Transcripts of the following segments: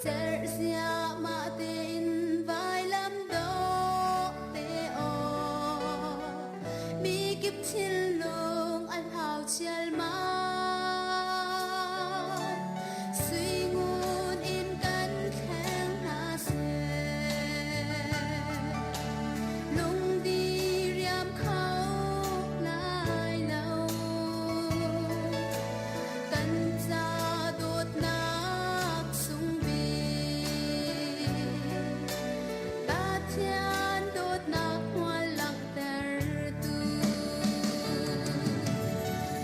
Serhsiahmah tein vailam dawh te aw, mikip thinlung an hau chialmal. Suingun in kan thleng hna seh, lungdi riam kho lai lo. Kan ca dawtnak sung bik, Pathian dawtnak hmual langhtertu.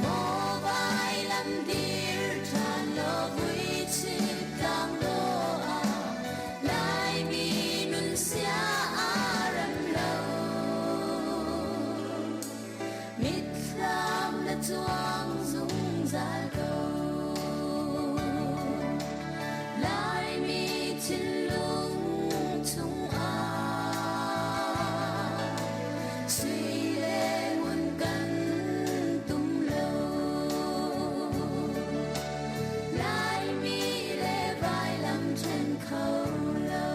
Maw vailam dir ṭhan law vuichip tlang dawh ah Laimi nun sia aa rem lo. Mitthlam na cuang zungzal ko. Laimi thinlung chungah sui le ngun kan tum lo. Laimi le vailam ṭhen kho lo.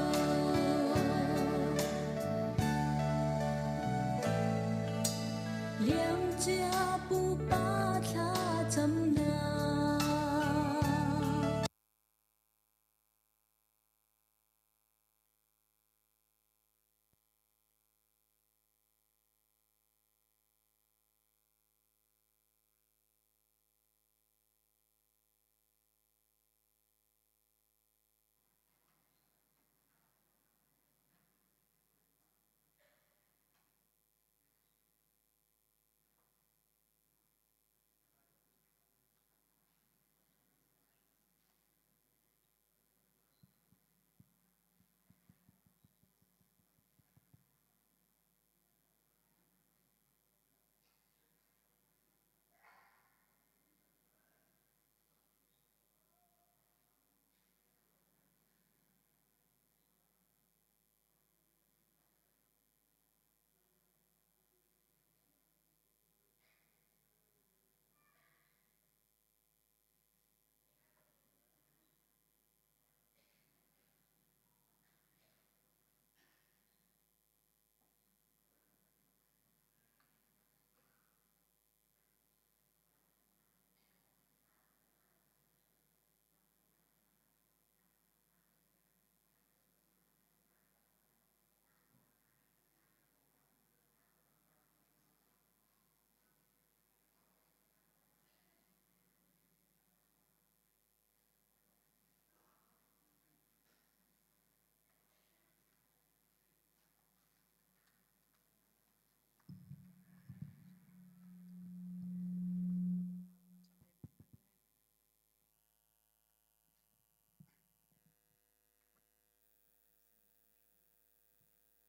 Liamcia pupa thlacamnak.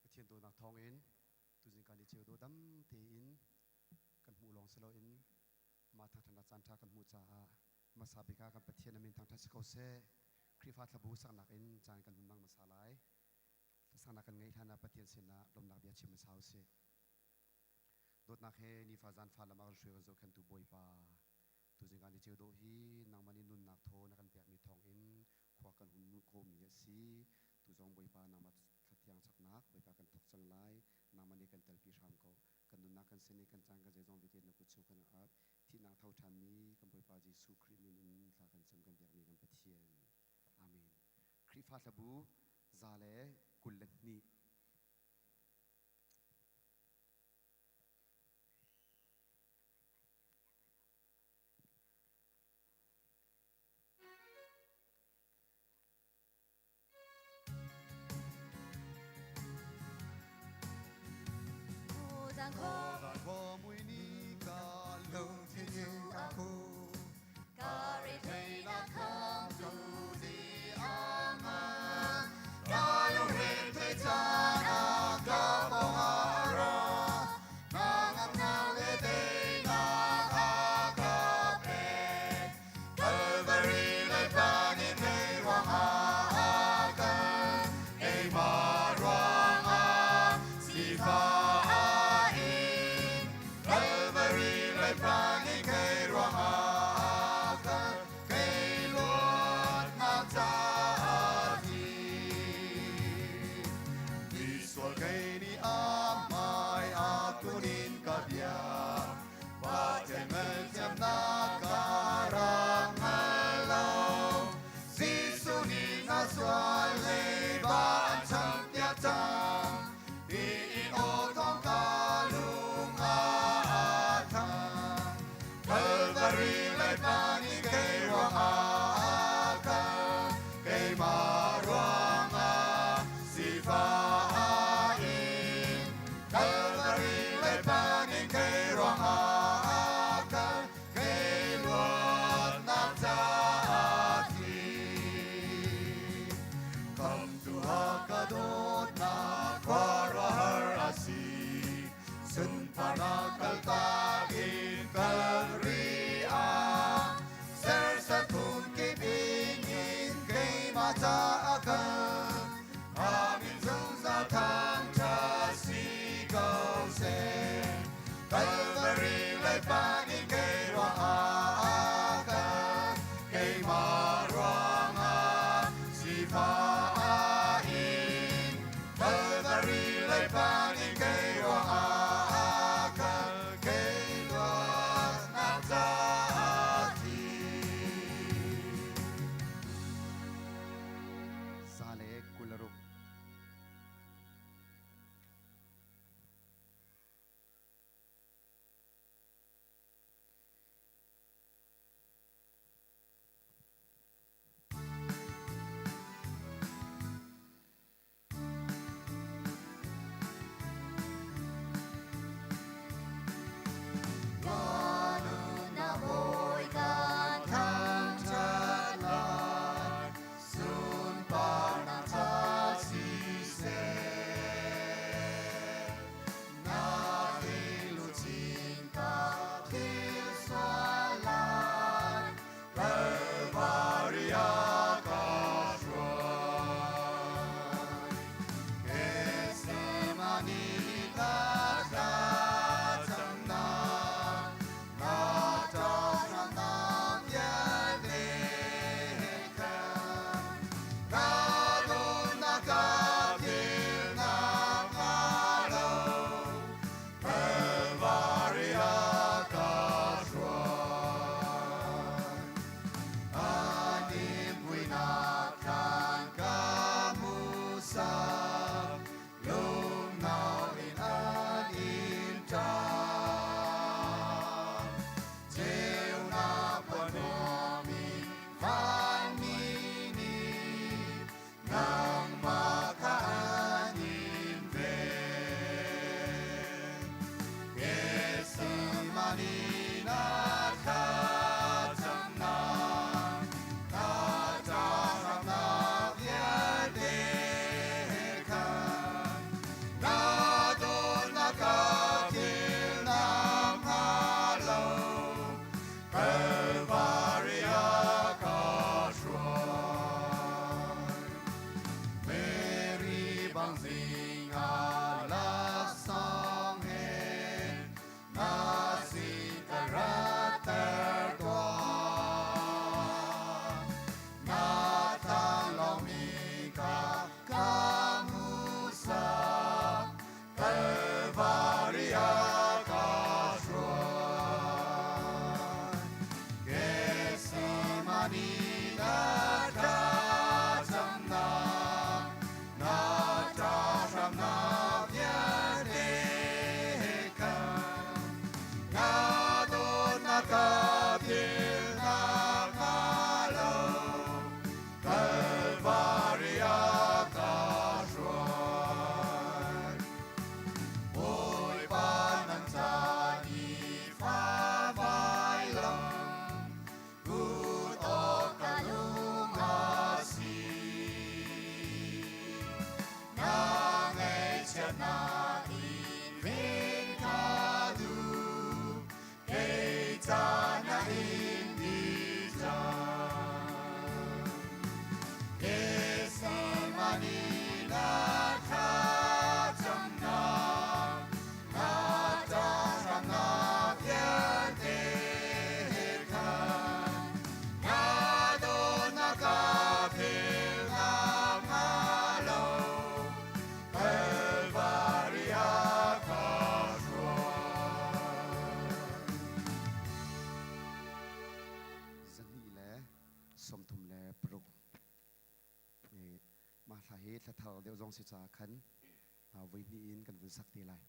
Pathian dawtnak thawngin tuzing kan i ceu dawh dam tein kan hmuh lawng si loin mah thangṭhatnak caan ṭha kan hmuh caah hmasa bik ah kan Pathian a min thangṭhat si ko seh. Khrihfa thlabu saknak in caan kan hun hmang hmasa lai. Thlasamnak kan ngeih hlan ah Pathian sinah lawmnak bia chim hmasa usih. Dawtnak he nifa zaanfa lam ah kan hruai kan zohkhenhtu Bawipa, tuzing kan i ceu dawh hi nangmah nih nunnak thaw na kan pekmi thawngin khua kan hun hmuh khawhmi a si. Tu zong Bawipa nangmah thlathiang chaknak Bawipa kan thawk cang lai. Nangmah nih kan telpi hram ko. Kan nunnak kan sin i kan caan kan zeizong vialte na kut chung kan ap. Thihnak tho ṭhanmi kan Bawipa Jesuh Khrih min in thla kan cam kan biakmi kan Pathian. Amen. Khrihfa hlabu 122. ruangah kal, keimah ruangah sifah in. Kalvari lei panin kei ruangah kal, kei luatnak caah thi. Khamtu a ka dawtnak khuaruahhar a si. Sunparnak kaltak in Kalvari ah sersiam phun kip in in keimah caah kal. Amin zungzal thangṭhat si ko seh. Kalvari lei panin kei ruangah kal, keimah ruangah sifah in. Kalvari lei panin kei ruangah kal, kei luatnak caah thi. 126. Na bawi kan Thangṭhat lai, sunparnak ca siseh. Na luchin ka thil sual lai, Kalvari ah ka hruai. Gethsemane ka thlacamnak, na ṭahnak vialte khan na dawtnak ka philhnak hnga lo, Kalvari ah ka hruai. An impuinak thlan ka hmuhsak, lungno in an in ṭap. Ceunak puannuam in vanmi nih nangmah kha an in ven. Gethsemane na thlacamnak, na ṭahramnak vialte khan na dawtnak ka philhnak hnga lo, Kalvari ah ka hruai. Mary bang zing ah laksawng he na sin ka ratter tuah. Na tlanglawngmi kha ka hmuhsak, Kalvari ah ka hruai. Gethsemane na thlacamnak, na ṭahramnak vialte khan na dawtnak ka philhnak hnga lo, Kalvari ah ka hruai. Bawipa nan ca i fa vailam, put awk ka lung a si. Na ngaihchiatnak in ven ka duh, kei ca na in dih cang. Gethsemane na thlacamnak, na ṭahramnak vialte khan na dawtnak ka philhnak hnga lo, Kalvari ah ka hruai. 236. Mah hla hi thla thar deuh zong si caah khan voi hnih in kan vun sak te lai.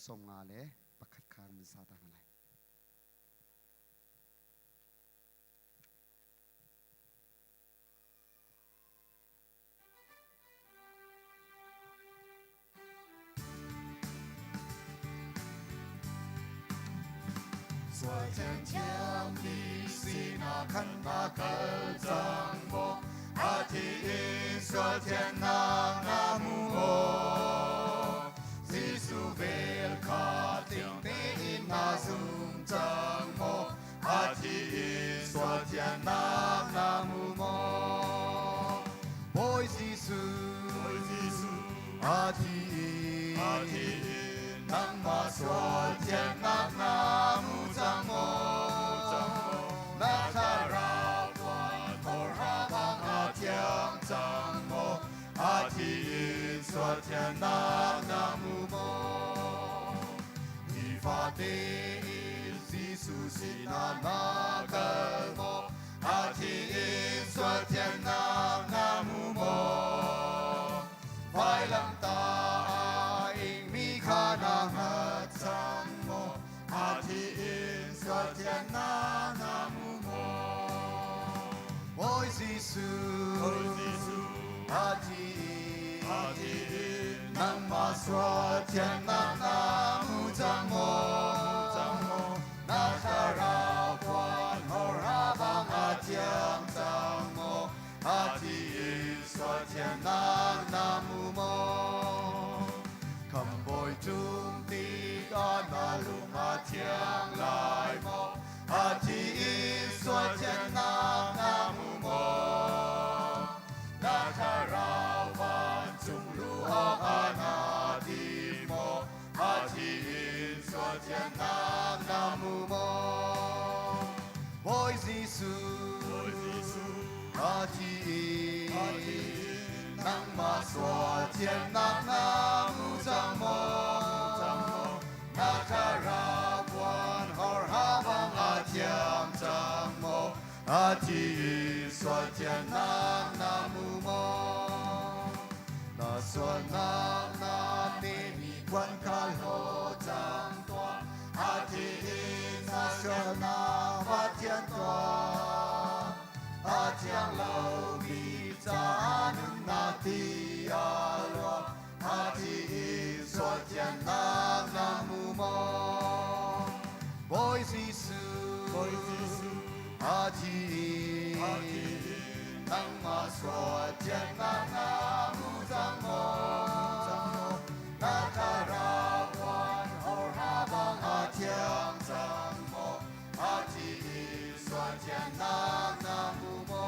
51 kha kan sa ta hna lai. Sual thiangthiam mi sinah khan na kal cang maw? A thi in sual thiannak na hmu maw? Jesuh vel kha tling tein na zum cang maw? A thi in sual thiannak na hmu maw? Bawi Jesuh, Bawi Jesuh, a thi in, a thi in, nangmah sual thiannak na hmu cang maw? Na thlarau puan thorha bang a thiang cang maw? A thi in sual thiannak na hmu maw? Nifate in Jesuh sinah na kal maw? A thi in sual thiannak na hmu maw? Vailamtah a ingmi kha na hngat cang maw? A thi in sual thiannak na hmu maw? Bawi Jesuh, Bawi Jesuh, a thi in, a thi in, nangmah sual thiannak na hmu cang maw? Cang maw? Na thlarau puan hawrha bang a thiang cang maw? A thi in sual thiannak na hmu maw? Khamhbawi cung tikah na lung a thiang lai maw? A thi in sual thiannak na hmu maw? Na thlarau vancung luh awkah naa tim maw? A thi in sual thiannak na hmu maw? Bawi Jesuh, Bawi Jesuh, a thi in, a thi in, nangmah sual thiannak na hmu cang maw? Cang maw? Na thlarau puan horha bang a thiang cang maw? A thi in sual thiannak na hmu maw? Na sualnak na timi khuan kha hlaw cang tuah. A thi in na sualnak va thian tuah. A thiang lomi caah nunnak ti a luang. A thi in sual thiannak na hmu maw? Bawi Jesuh, Bawi Jesuh, a thi in, a thi in, nangmah sual thiannak na hmu cang maw? Na thlarau puan horha bang a thiang cang maw? A thi in sual thiannak na hmu maw?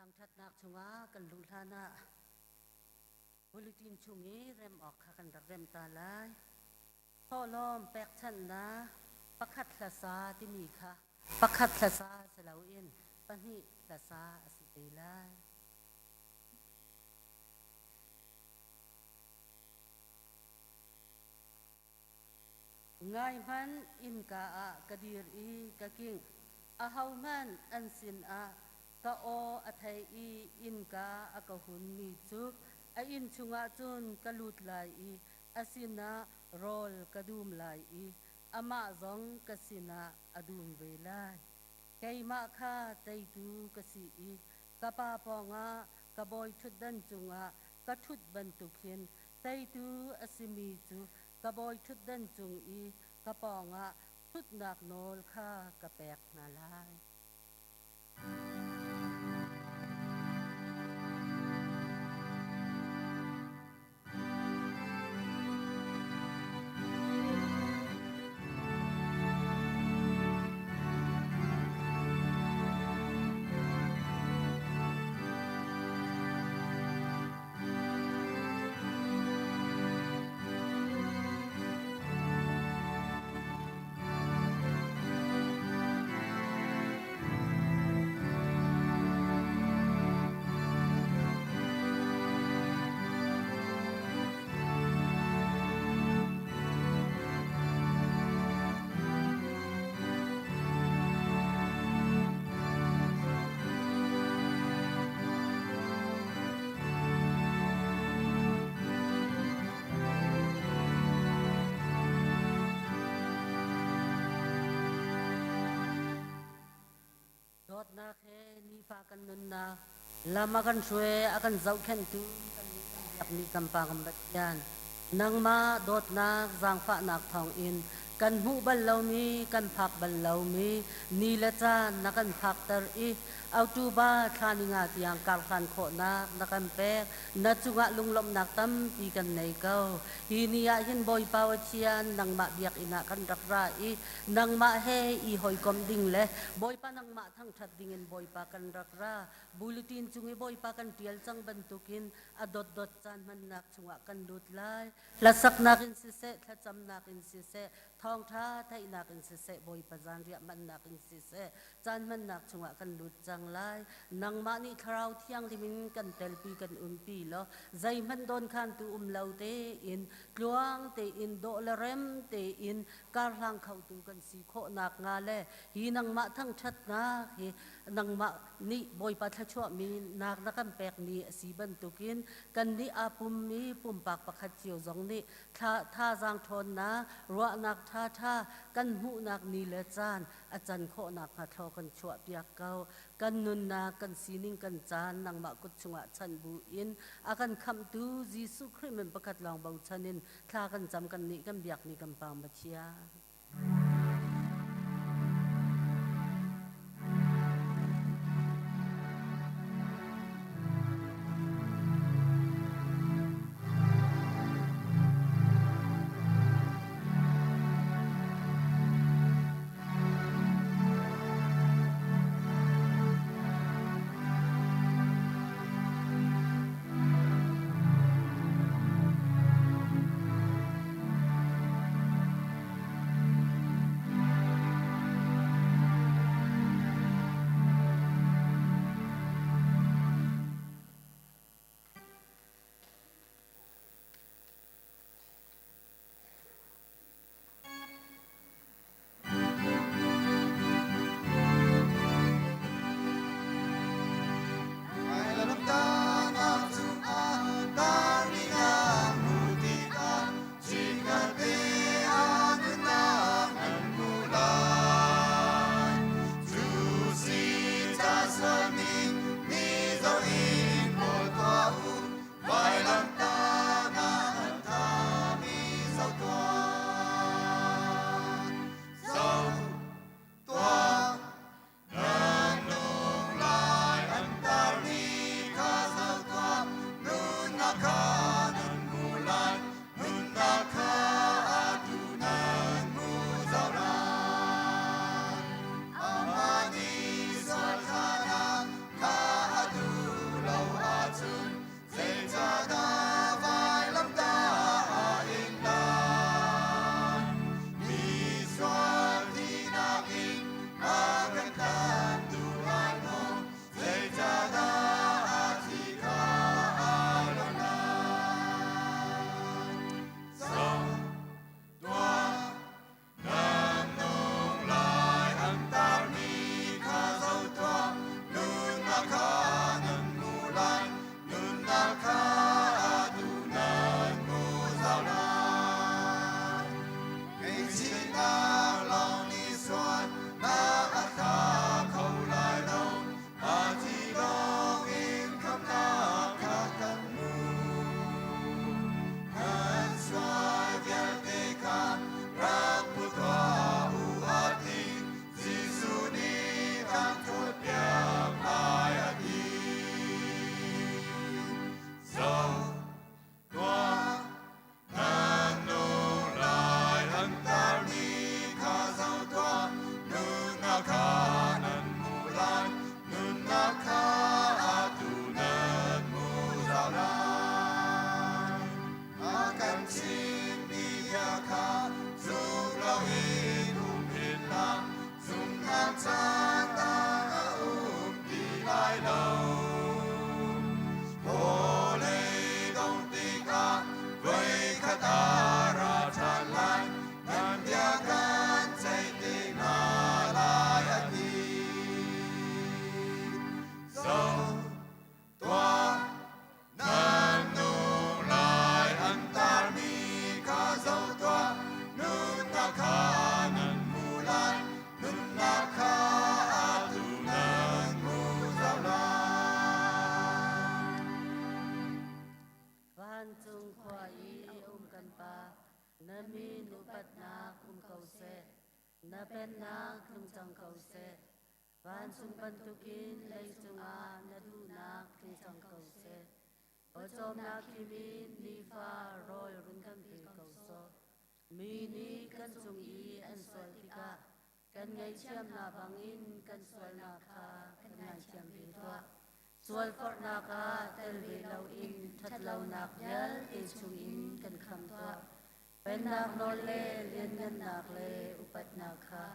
Thangṭhatnak chungah kan luh hlanah bulletin chung i rem awk kha kan rak rem ta lai. Thawhlawm pekchanhnak pakhat hlasa timi kha pakhat hlasa si loin pahnih hlasa a si te lai. Ngaihmanh, innka ah ka dir i ka kingh. Ahohmanh an sinah ka aw a thei i innka a ka hunmi cu a inn chungah cun ka lut lai i a sinah rawl ka dum lai i amah zong ka sinah a dum ve lai. Keimah kha teitu ka si i ka Pa pawngah ka bawiṭhutdan cungah ka ṭhut bantuk hin teitu a simi cu ka bawiṭhutdan cung i ka pawngah ṭhutnak nawl kha ka pek hna lai. Dawtnak he nifa kan nunnak lam a kan hruai a kan zohkhenhtu kan nih kan biakmi kan Pa kan Pathian nangmah dawtnak zaangfahnak thawngin kan hmuh bal lomi kan phak bal lomi ni le caan na kan phakter i October thla ni nga tiang karhlan khawhnak na kan pek na cungah lunglawmhnak tampi kan nei ko hi ni ah hin Bawipa Pathian nangmah biakinn ah kan rak ra i nangmah he i hawikom ding le Bawipa nangmah thangṭhat dingin Bawipa kan rak ra. Bulletin cung i Bawipa kan ṭial cang bantukin a dotdot caan hmannak chungah kan lut lai. Hlasaknak in siseh, thlacamnak in siseh, thawngṭha theihnak in siseh, Bawipa zanriah hmannak in siseh, caan hmannak chungah kan lut cang lai. Nangmah nih Thlarau Thianghlim in kan telpi kan umpi law zeihmanh dawnkhantu um lo tein tluang tein dawh le rem tein karhlang khotu kan si khawh nakhnga le hi nangmah thangṭhatnak hi nangmah nih Bawipa thluachuahmi nak na kan pekmi a si bantukin kannih aa pummi pumpak pakhat cio zong nih thazaang ṭhawnnak ruahnak ṭhaṭha kan hmuhnak ni le caan a can khawh nakhnga thlaw kan chuahpiak ko. Kan nunnak, kan sining, kan caan nangmah kut chungah chanh bu in a kan khamhtu Jesuh Khrih min pakhat lawng bochan in thla kan cam kan nih kan biakmi kan Pa Pathian. Na min upatnak um ko seh. Na pennak tlung cang ko seh. Vancung bantukin leicung ah na duhnak tling cang ko seh. Pawcawmnak khim in nifa rawl run kan pe ko sawh. Mi nih kan cung i an sual tikah kan ngaihthiamnak bangin kan sualnak kha kan ngaithiam ve tuah. Sualforhnak ah tel ve loin ṭhatlonak vialte chungin kan khamh tuah. Pennak nawl le lianngannak le upatnak kha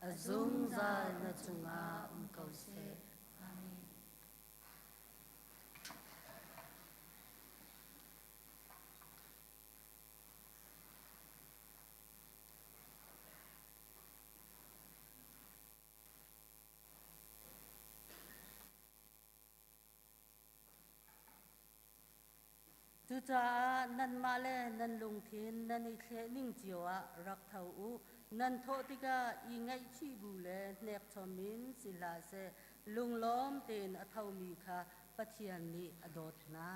a zungzal na cungah um ko seh. Amen. Cucaah nanmah le nan lungthin nan i thleh ning cio ah rak tho u. Nan thawh tikah i ngaihchih bu le hnekchom in si hlah seh, lunglawm tein a thomi kha Pathian nih a dawt hna.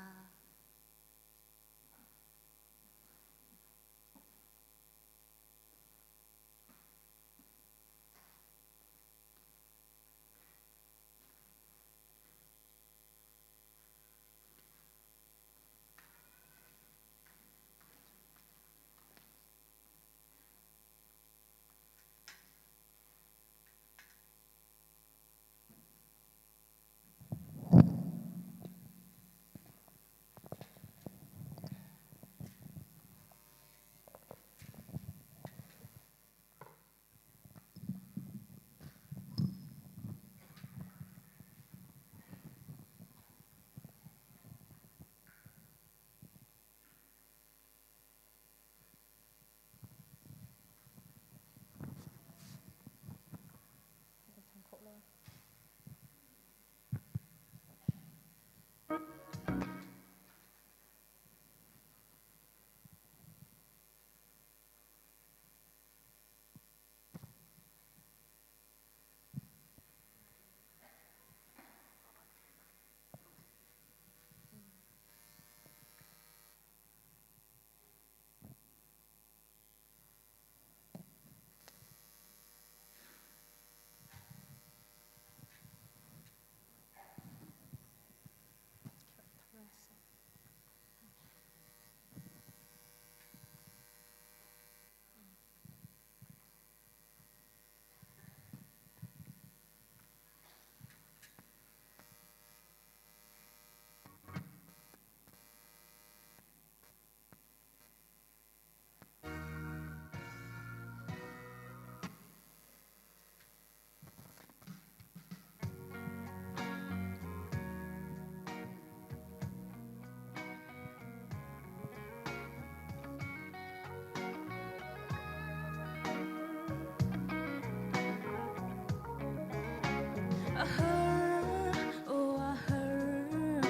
A har, oh a har,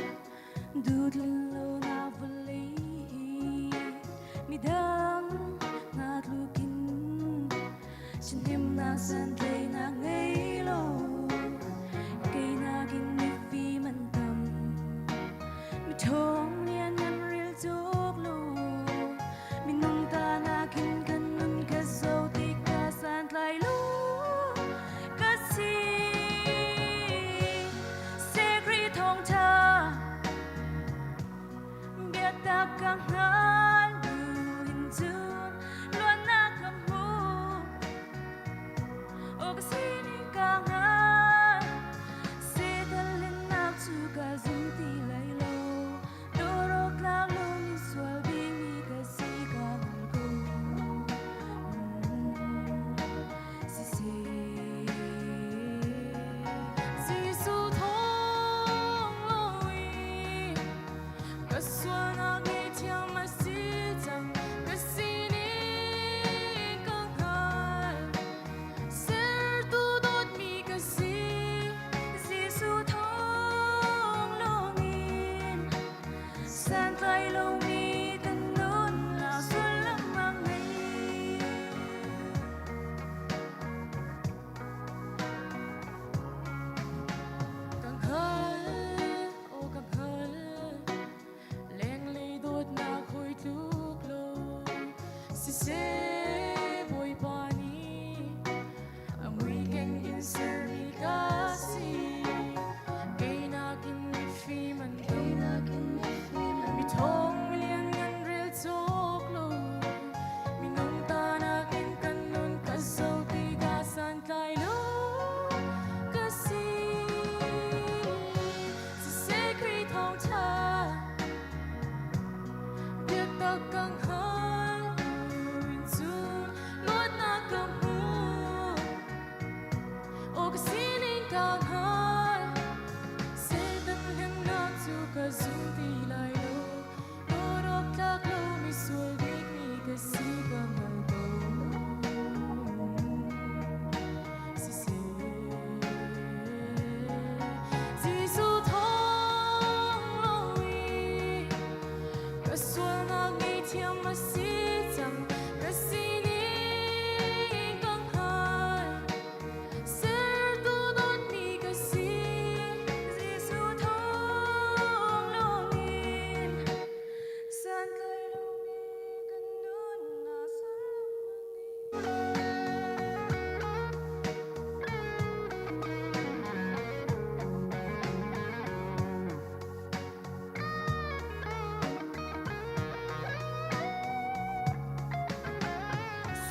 dutlin lo na vawlei hi midang hna tlukin Sinhimnak santleinak ngei lo kei nakin mifim an tam miṭhawng lianngan rel cawk lo minung ta nakin kan nun ka zo tik ka santlai lo ka si Sekri thawngṭha biatak ka hngal buin cun luatnak ka hmu aw ka sining ka ngai Satan lennak cu ka zum ti lai lo Dorok tlak lomi sual bimi ka si ka hngal ko Siseh Jesuh thawng loin ka sualnak ngaihthiam a si cang ka sining ka hngal sertu dawtmi ka si Jesuh thawng lawngin santlai lomi kan nunnak sullam a ngei. Ka hngal, aw ka hngal, lenglei dawtnak hawi tluk lo siseh. ti lai lo. Dawt awk tlak lo misual bikmi ka si ka hngal ko. Siseh, Jesuh thawng lawngin ka sualnak ngaihthiam a si cang. Ka sining ka hngal. Sertu dawtmi ka si. Jesuh thawng lawngin santlai lomi kan nunnak sullam a ngei.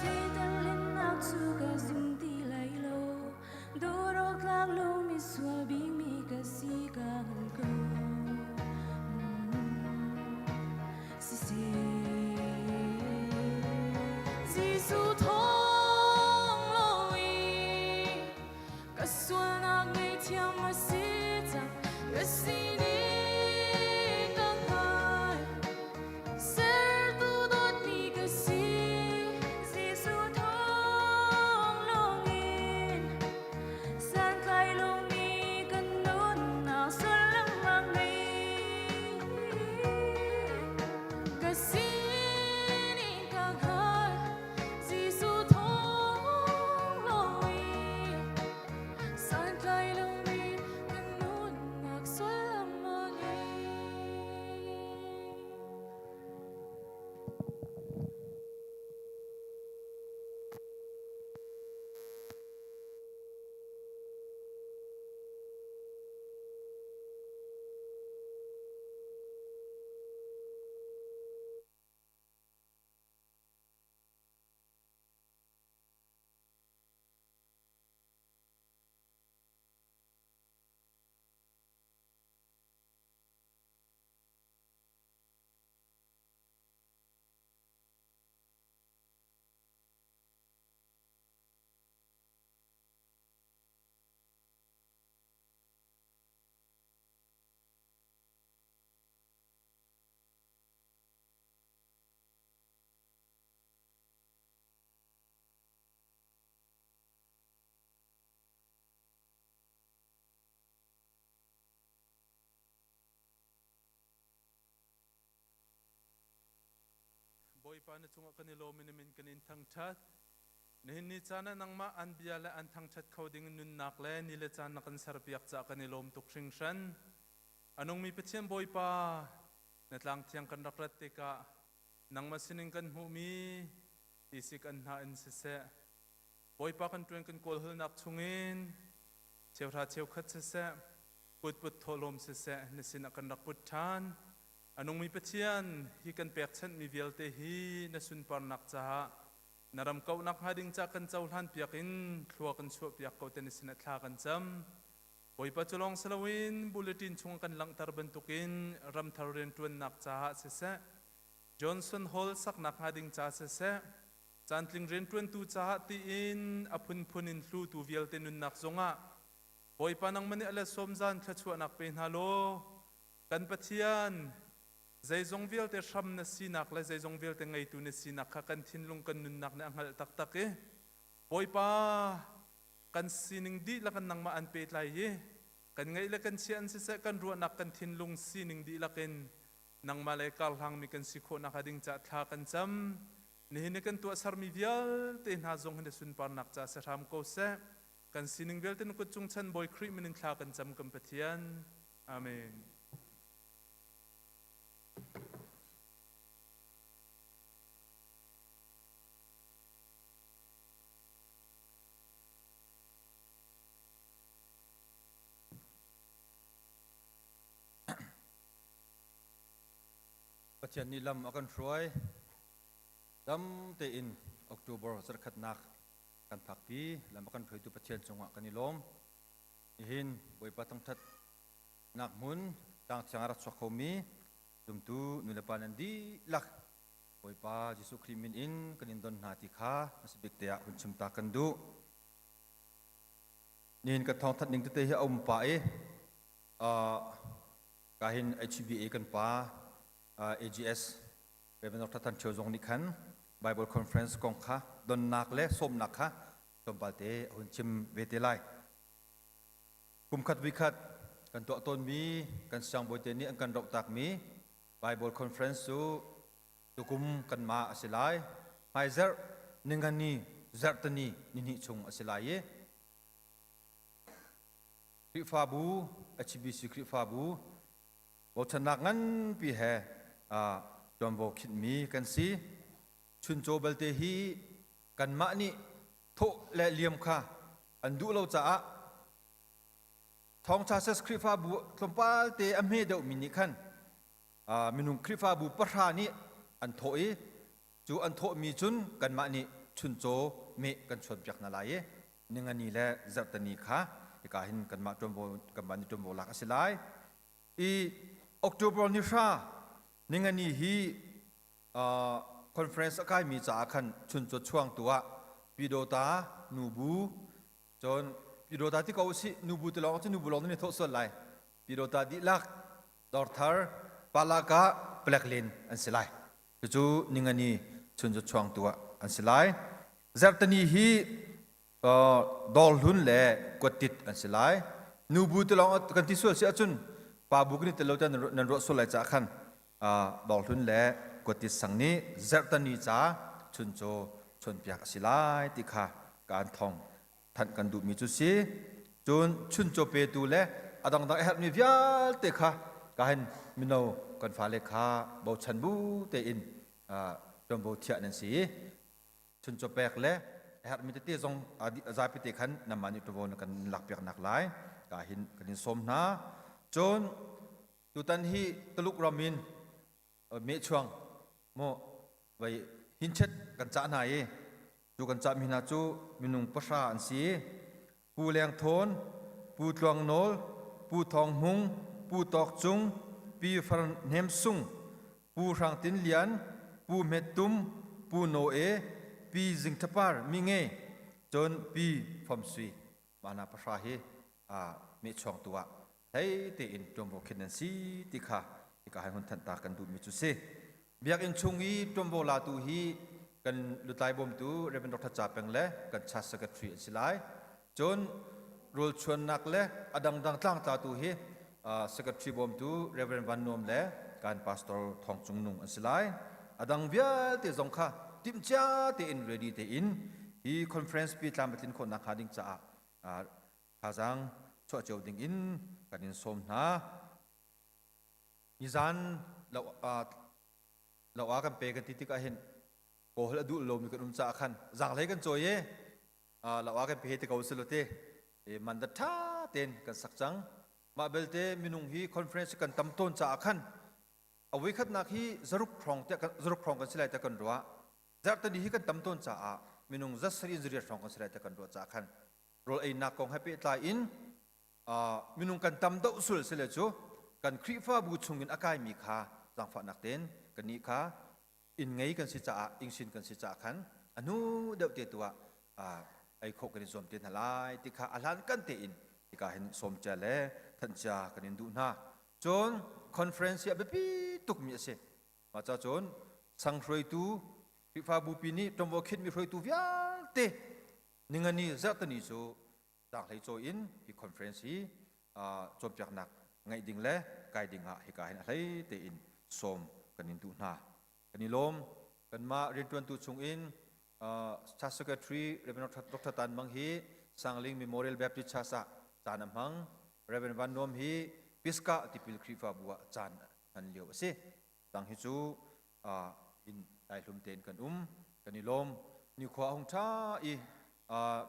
Satan hlennak cu ka zum ti lai lo. Dawt awk tlak lomi sual bikmi ka si ka hngal ko. Siseh, Jesuh thawng lawngin ka sualnak ngaihthiam a si cang. Ka sining ka hngal. Sertu dawtmi ka si. Jesuh thawng lawngin santlai lomi kan nunnak sullam a ngei. Ka sining ka hngal. Jesuh thawng lawngin santlai lomi kan nunnak sullam a ngei. Bawipa na cungah kan i lawm i na min kan in thangṭhat. Nihin ni caan ah nangmah an bia le an thangṭhat kho ding in nunnak le ni le caan na kan serpiak caah kan i lawm tuk hringhran. A nungmi Pathian Bawipa, na tlang thiang kan rak rat tikah nangmah sinin kan hmuhmi tisik an hna in siseh, Bawipa kan ṭuan kan kawlhawlnak chungin cheuhra cheukhat siseh, kutput thawhlawm siseh na sinah kan rak put ṭhan. A nungmi Pathian, hi kan pekchanhmi vialte hi na sunparnak caah na ram kauhnak hnga ding ca kan cohlan piak in thlua kan chuahpiak ko te na sinah thla kan cam. Bawipa cu lawng si loin bulletin chung kan langhter bantukin ramthar rianṭuannak caah siseh, Johnson Hall saknak hnga ding ca siseh, caantling rianṭuantu caah tiin a phunphun in hlutu vialte nunnak zongah Bawipa nangmah nih a let sawm zan thluachuahnak pe hna law kan Pathian zeizong vialte hram na sinak le zeizong vialte ngeitu na sinak kha kan thinlung kan nunnak nih a hngalh taktak i Bawipa kan sining dihlak in nangmah an pehtlai i kan ngeih le kan chiah in siseh kan ruahnak kan thinlung sining dihlak in nangmah le karhlangmi kan si khawh nakhnga ding caah thla kan cam. Nihin i kan tuahsermi vialte hna zong hi na sunparnak caah si hram ko seh. Kan sining vialte na kut cung chan Bawi Khrih min in thla kan cam kan Pathian. Amen. Pathian nih lam a kan hruai. Dam tein October zarhkhatnak kan phakpi. Lam a kan hruaitu Pathian cungah kan i lawm. Nihin Bawipa thangthat nak hmun tlangthiang a rak chuak khomi zumtu nulepa nan dihlak Bawipa Jesuh Khrih min in kan in don hna ti kha hmasabik te ah hun chim ta kan duh. Nihin kan thawngthat ning tete hi a um pah i ka Kahin HBA kan pa AGS Reverend Dr. Than Ṭhio zong nih khan Bible Conference kong kha donnak le sawmnak kha tlawmpal te a hun chim ve te lai. Kumkhat vuikhat kan tuah tawnmi kan siangbawite nih an kan rohtakmi Bible Conference cu tukum kanmah a si lai. Hmaizarh ningani zarhtani nihnih chung a si lai i Khrihfabu HBC Khrihfabu bochannak nganpi he ṭuanvo khinhmi kan si. Chuncaw belte hi kanmah nih thawh le liam kha an duh lo caah Thawngṭha Ses Khrihfabu tlawmpal te a hme deuhmi nih khan minung Khrihfabu pahra nih an thawh i cu an thawhmi cun kanmah nih chuncaw meh kan chuanpiak hna lai i ningani le zarhteni kha hika hin kanmah ṭuanvo kanmah nih ṭuanvo lak a si lai. I October ni hra ningani hi conference a kaimi caah khan chuncaw chuangtu ah Pyidawta nubu cun Pyidawta ti ko usih nubu ti lawng cu nubu lawng nih thawh sual lai Pyidawta dihlak Dawrthar Palaka Palek len an si lai. Cucu ningani chuncaw chuangtu ah an si lai. Zarhteni hi dawrhlun le kuattit an si lai. Nubu ti lawng kan ti sual si ahcun pa bu kan i tel lo tiah nan ruah sual lai caah khan dawrhlun le kuattit sang nih zarhteni ca chuncaw chawnpiak a si lai ti kha kaan thong thanh kan duhmi cu si. Cun chuncaw petu le a dangdang a herhmi vialte kha ka hin mino kan fale kha bochan bu tein ṭuanvo thiah nan si i chuncaw pek le a herhmi tete zong zapi te khan nanmah nih ṭuanvo na kan lakpiak nak lai ka hin kan in sawm hna. Cun tutan hi Tuluk ram in mehchuang maw vai hinchet kan cah hna i cu kan cahmi hna cu minung pahra an si. Pu Leng Thawn, Pu Tluang Nawl, Pu Thawng Hmung, Pu Tawk Cung, Pi Far Hnem Sung, Pu Hrang Tin Lian, Pu Hmet Tum, Pu Noe, Pi Zing Tha Par Mi Nge, cun Pi Fom Sui. Mah hna pahra hi mehchuangtu ah hlei tein ṭuanvo khin nan si ti kha hika hai hun thanh ta kan duhmi cu si. Biakinn chung i ṭuanvo latu hi kan lutlai bawmtu Reverend Dr. Ca Peng le kan church secretary an si lai. Cun rawlchuannak le a dangdang tlangtlatu hi secretary bawmtu Reverend Van Nuam le kan pastor Thawng Cung Nung an si lai. A dang vialte zong kha timhcia tein ready tein hi conference pi tlam a tlin khawh nakhnga ding caah thazaang chuah cio ding in kan in sawm hna. Nizan lo lo a kan pe kan ti tikah hin kawl a duh lomi kan um caah khan zaanghlei kan cawi i lo a kan pe te ko si lo te man da tha tein kan sak cang. Mah belte minung hi conference kan tam tawn caah khan a voikhatnak hi zaruk hrawng te zaruk hrawng kan si lai te kan ruah. Zarhteni hi kan tam tawn caah minung zat sarih in zariat hrawng kan si lai te kan ruah caah khan rawl einak kong he pehtlai in minung kan tam doh sul si le cu kan Khrihfabu chungin a kaimi kha zaangfahnak tein kannih kha inn ngei kan si caah ingsin kan si caah khan a hnu deuh te tu ah ei khawh kan i zuam te hna lai ti kha a hlan kan tein hika hin sawm cia le thanh cia kan in duh hna. Cun conference hi a biapi tukmi a si. Mah ca cun sang hruaitu Khrihfabu pi nih ṭuanvo khinhmi hruaitu vialte ningani zarhtani cu tlanghlei cawi in hi conference hi cawnpiaknak ngeih ding le kai ding ah hika hin a hlei tein sawm kan in duh hna. Kan i lawm. Kanmah rianṭuantu chung in Church Secretary Reverend Dr. Tan Mang hi Sangling Memorial Baptist Church ah caan a hmang. Reverend Van Nuam hi Pisgah tipil Khrihfabu ah caan a hman lio a si. Tang hi cu inn daihlum tein kan um. Kan i lawm. Nikhua a hung ṭha i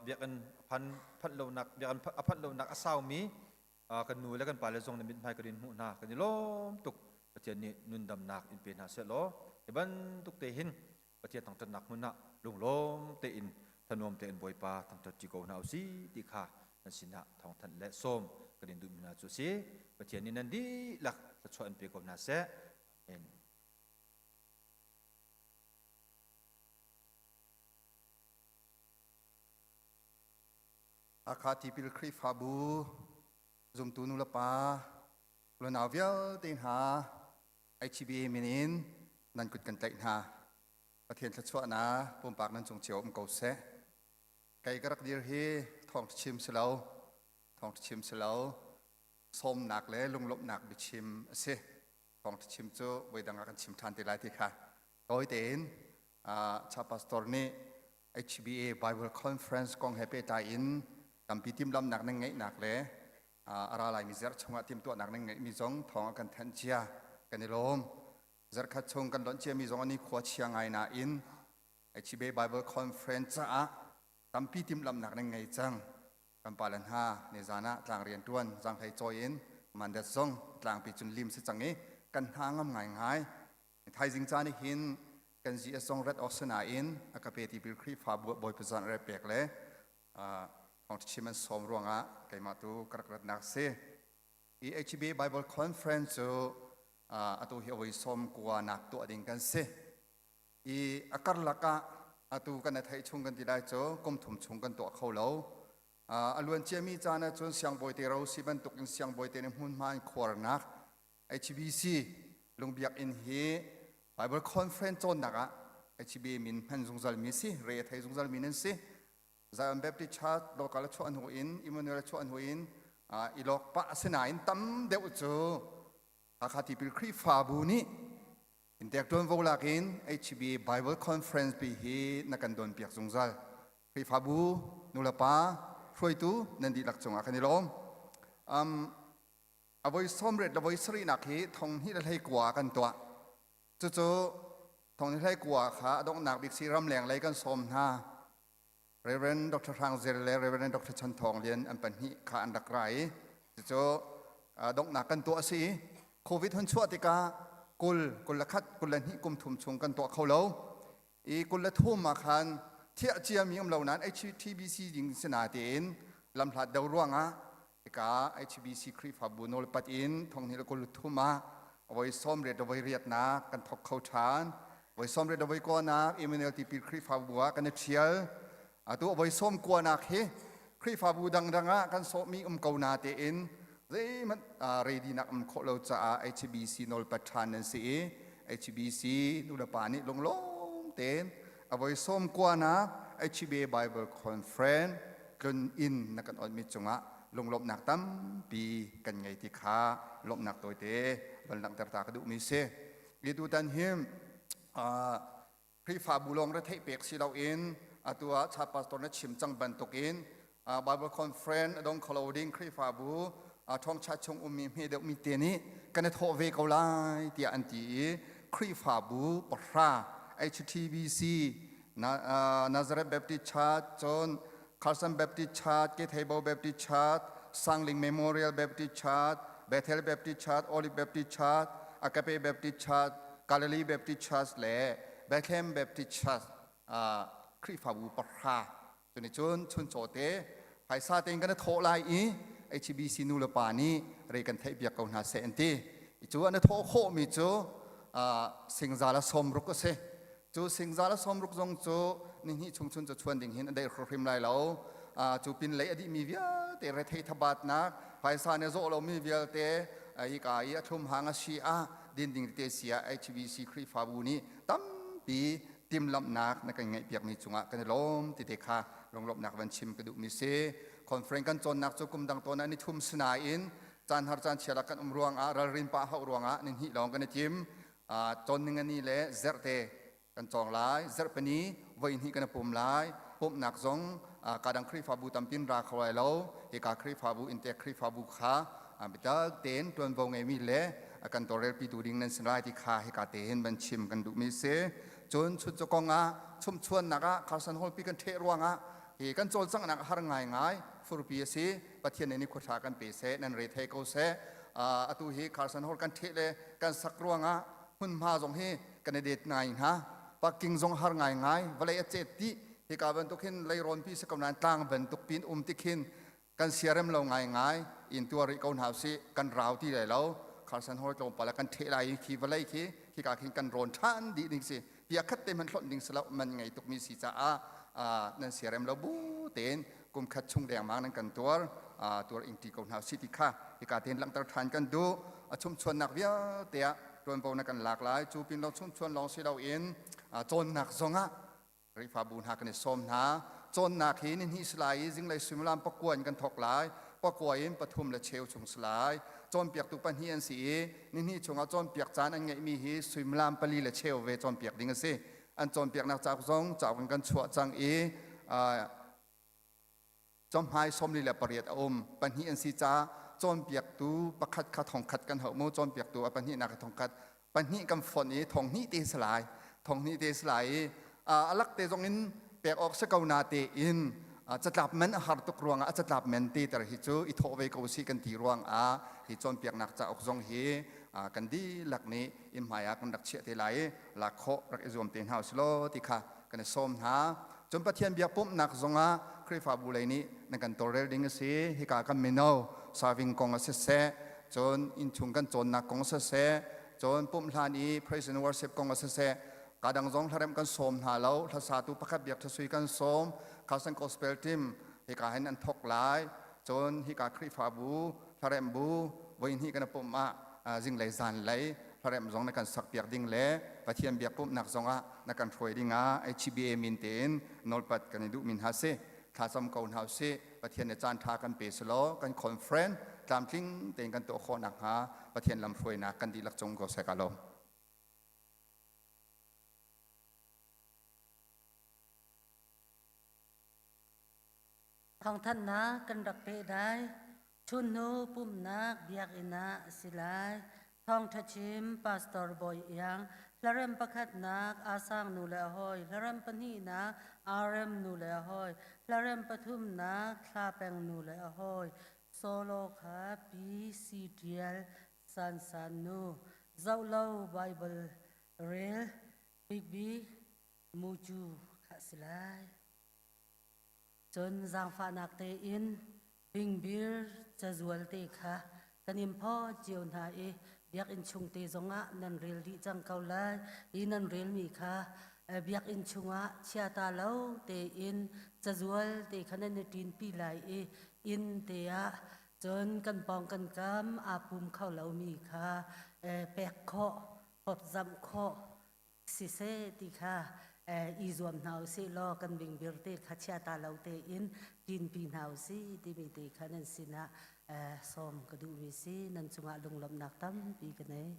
biakinn phan phanh lonak biakinn a phanh lonak a saumi kan nu le kan pale zong nih mithmai kan in hmuh hna. Kan i lawm tuk. Pathian nih nundamnak in pe hna seh law hi bantuk te hin Pathian thangṭhatnak hmun ah lunglawm tein thanuam tein Bawipa thangṭhat ṭi ko hna usih ti kha nan sinah thawngthanh le sawm kan in duhmi hna cu a si. Pathian nih nan dihlak thluachuah in pe ko hna seh. Amen. Hakha Tipil Khrihfabu zumtu nulepa. Lunau vialte hna HBA min in nan kut kan tlaih hna. Pathian thluachuahnak pumpak nan cung cio um ko seh. Kei ka rak dir hi thawng chim si lo, thawng chim si lo, sawmnak le lunglawmhnak biachim a si. Thawng chim cu voidang ah kan chim ṭhan te lai ti kha. Tawi tein cha pastor nih HBA Bible Conference kong he pehtlai in tampi timhlamhnak nan ngeihnak le a ra laimi zarh chungah timhtuahnak nan ngeihmi zong thawng a kan thanh cia. Kan i lawm. Zarhkhat chung kan lonh ciami zong an i khua chia ngai nain HBA Bible Conference caah tampi timhlamhnak nan ngei cang. Kan pale hna nizan ah tlang rian ṭuan zaanghlei cawi in mandat zong tlangpi cun lim si cang i kan hna ngam ngaingai. Thaizing caan hin kan GS zong rat awk si nain a ka pe tipil Khrihfabu ah Bawipa zan re pek le thawngṭha chim an sawm ruangah keimah tu ka rak ratnak si. Hi HB Bible Conference cu atu hi avoi sawm kua nak tuah ding kan si. I a karlak ah atu kan i theih chung kan ti lai cu kum thum chung kan tuah kho lo. A luan ciami caan ahcun siangbawi te ro si bantuk in siangbawi te nih hmunhma an khuarnak HBC lungbiakinn hi Bible Conference cawnnak ah HBA min hman zungzal mi si, re a thei zungzal mi nan si. Zion Baptist Church local a chuah hnu in Emmanuel a chuah hnu in i lawk pah a si nain tam deuh cu Hakha Tipil Khrihfabu nih intek ṭuanvo lak in HBA Bible Conference pi hi na kan donpiak zungzal. Khrihfabu nulepa hruaitu nan dihlak cungah kan i lawm. A voi sawmriat le voi sarihnak hi thong hnih le hlei kua kan tuah. Cucu thong hnih hlei kua kha a donghnak bik si ramleng lei kan sawm hna. Reverend Dr. Hrang Zel le Reverend Dr. Chan Thawng Lian an pahnih kha an rak ra i cucu donghnak kan tuah a si i COVID hun chuah tikah 20, 21, 22 kum thum chung kan tuah kho lo. I 23 ah khan thiah ciami um lo nain HTBC ding si natein lamhlat deuh ruangah hika HBC Khrihfabu nawlpat in thonghnih le 23 ah voi 80 le voi riatnak kan thok kho ṭhan. Voi 80 le voi kuanak Emmanuel Tipil Khrihfabu ah kan i ṭhial. Atu voi sawm kuanak hi Khrihfabu dangdang ah kan sawhmi um ko na tein zeihmanh ready nak um khawh lo caah HBC nawlpat ṭhan nan si i HBC nulepa nih lunglawm tein a voi sawm kuanak HBA Bible Conference tlun inn na kan onhmi cungah lunglawmhnak tampi kan ngei ti kha lawmhnak tawite van langhter ta ka duhmi si. Hi tutan hi Khrihfabu lawng retheih pek si loin atu ah cha pastor na chim cang bantukin Bible conference a dong kholo ding Khrihfabu ṭhawngcha chung ummi hme deuhmi te nih kan i thawh ve ko lai tiah an ti i Khrihfabu pahra HTBC Nazareth Baptist Church cun Carson Baptist Church, Ketheibo Baptist Church, Sangling Memorial Baptist Church, Bethel Baptist Church, Olive Baptist Church, Agape Baptist Church, Galilee Baptist Church le Bethlehem Baptist Church Khrihfabu pahra cuni cun chuncaw te phaisa tein kan i thawh lai i HBC nu le pa nih rei kan theih piak ko hna seh an ti. Cu an i thawh khawhmi cu singzal a 60 a si. Cu singzal a 60 zong cu nihnih chung chun cu chuan ding hin a deih hrim lai lo. Cu pin lei a dihmi vialte rethei thabatnak phaisa nih a zawh lomi vialte hika i a thlum hang a si ah din ding tete si ah HBC Khrihfabu nih tampi timhlamhnak na kan ngeihpiakmi cungah kan i lawm ti te kha lunglawmhnak van chim ka duhmi si. Conference kan cawnnak cu kum dang tawn ah ni thum sinain caan har caan chia kan um ruangah ralrin pah hauh ruangah ni hnih lawng kan i tim. Cawn ningani le zerhte kan cawng lai. Zarhpini voi hnih kan i pum lai. Pumhnak zong kadang Khrihfabu tampin ra kho lai lo. Hika Khrihfabu inntek Khrihfabu kha biatak tein ṭuanvo ngeimi le kan tawlrelpitu ding nan si lai ti kha hika tein van chim kan duhmi si. Cun chuncaw kong ah chumchuannak ah Carson Hall pi kan ṭheh ruangah hi kan cawlcanghnak a har ngaingai. Furpi a si. Pathian nih nikhua ṭha kan pe seh, nan re thei ko seh. Atu hi Carson Hall kan ṭheh le kan sak ruangah hmunhma zong hi kan i det ngai hna. Parking zong har ngaingai. Vawlei a cet dih. Hika bantuk hin leirawn pi si ko nain tlang bantuk pin um tik hin kan siarem lo ngaingai. In tuar rih ko hna usih. Kan rau ti lai lo. Carson Hall tlawmpal ah kan ṭheh lai i khi vawlei khi khika khin kan rawn ṭhan dih ding si. Pia khat te hmanh hlonh ding si lo man ngei tukmi si caah nan siarem lo bu tein kum khat chung dengmang nan kan tuar tuar ing ti ko hna usih ti kha hika tein langhter ṭhan kan duh. A chumchuannak vialte ah ṭuanvo na kan lak lai. Cu pin lawng chumchuan lawng si loin cawnnak zongah Khrihfabu hna kan i sawm hna. Cawnnak hi nihnih si lai i zinglei suimilam pakua in kan thawk lai. Pakua in pathum le cheu chung si lai. Cawnpiaktu pahnih an si i nihnih chungah cawnpiak caan an ngeihmi hi suimilam pali le cheu ve cawnpiak ding a si. An cawnpiaknak cauk zong cauk in kan chuah cang i cawmhmai 48 a um. Pahnih an si caah cawnpiaktu pakhat kha thongkhat kan hauh mu. Cawnpiaktu a pahnihnak kha thongkhat. Pahnih kan fonh i thonghnih te si lai. Thonghnih te si lai i a lak te zong in pek awk si ko na tein catlap men a har tuk ruangah a catlap men te ter hi cu i thawh ve ko si kan ti ruangah hi cawnpiaknak cauk zong hi kan dihlak nih inn hmai ah kan rak chiah te lai i lak khawh rak i zuam te hna usih law ti kha kan i sawm hna. Cun Pathian biak pumhnak zongah Khrihfabu lei nih nan kan tawlrel ding a si. Hika kan mino serving kong a siseh, cun innchung kan cawnnak kong a siseh, cun pumh hlan i praise and worship kong a siseh, ka dang zong hlaremh kan sawm hna lo. Hlasatu pakhat biak ṭhasui kan sawm. Carson Gospel Team hika hin an thawk lai. Cun hika Khrihfabu hlaremh bu voihnih kan i pumh ah zinglei zanlei hlaremh zong na kan sakpiak ding le Pathian biak pumhnak zongah na kan hruai dingah HBA min tein nawlpat kan i duhmi hna si. Thlacam ko hna usih. Pathian nih caan ṭha kan pe selaw kan conference tlamtling tein kan tuah khawh nakhnga Pathian lamhruainak kan dihlak cung ko seh ka lawm. Thawngthanhnak kan rak peh dai. Chunhnu pumhnak biakinn ah a si lai. Thawngṭha chim Pastor Bawi Iang, hlarem pakhatnak Asang nu le a hawi, hlarem pahnihnak Arem nu le a hawi, hlarem pathumnak Thla Peng nu le a hawi, solo kha Pi Si Ṭial San San nu, zohlo Bible rel Bikbik Mucu kha a si lai. Cun zaangfahnak tein bingbir cazual te kha kan in phawt cio hna i biakinn chung te zongah nan rel dih cang ko lai. Hi nan relmi kha biakinn chungah chiata lo tein cazual te kha nan i ṭinpi lai i inn te ah cun kan pawng kan kam aa pum kho lomi kha pek khawh, phawtzamh khawh siseh ti kha i zuam hna usih law kan bingbir te kha chiata lo tein ṭinpi hna usih timi te kha nan sinah sawm ka duhmi si. Nan cungah lunglawmhnak tampi ka nei.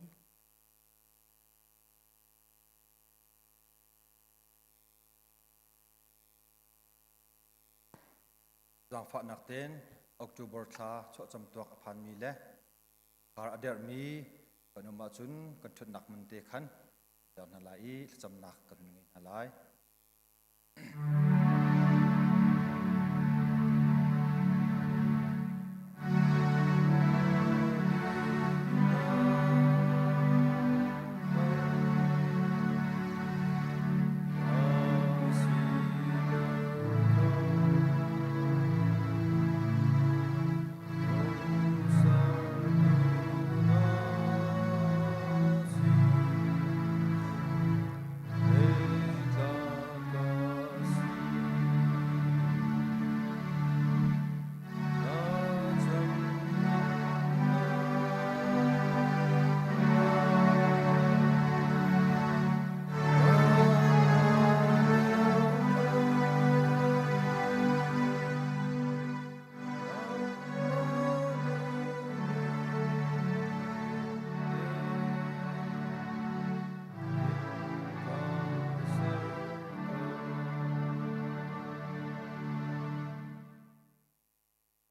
Zaangfahnak tein October thla chuahcam tuak a phanmi le Kar a derhmi kan um ahcun kan ṭhutnak hmun te khan ter hna lai i thlacamnak kan hun ngei hna lai.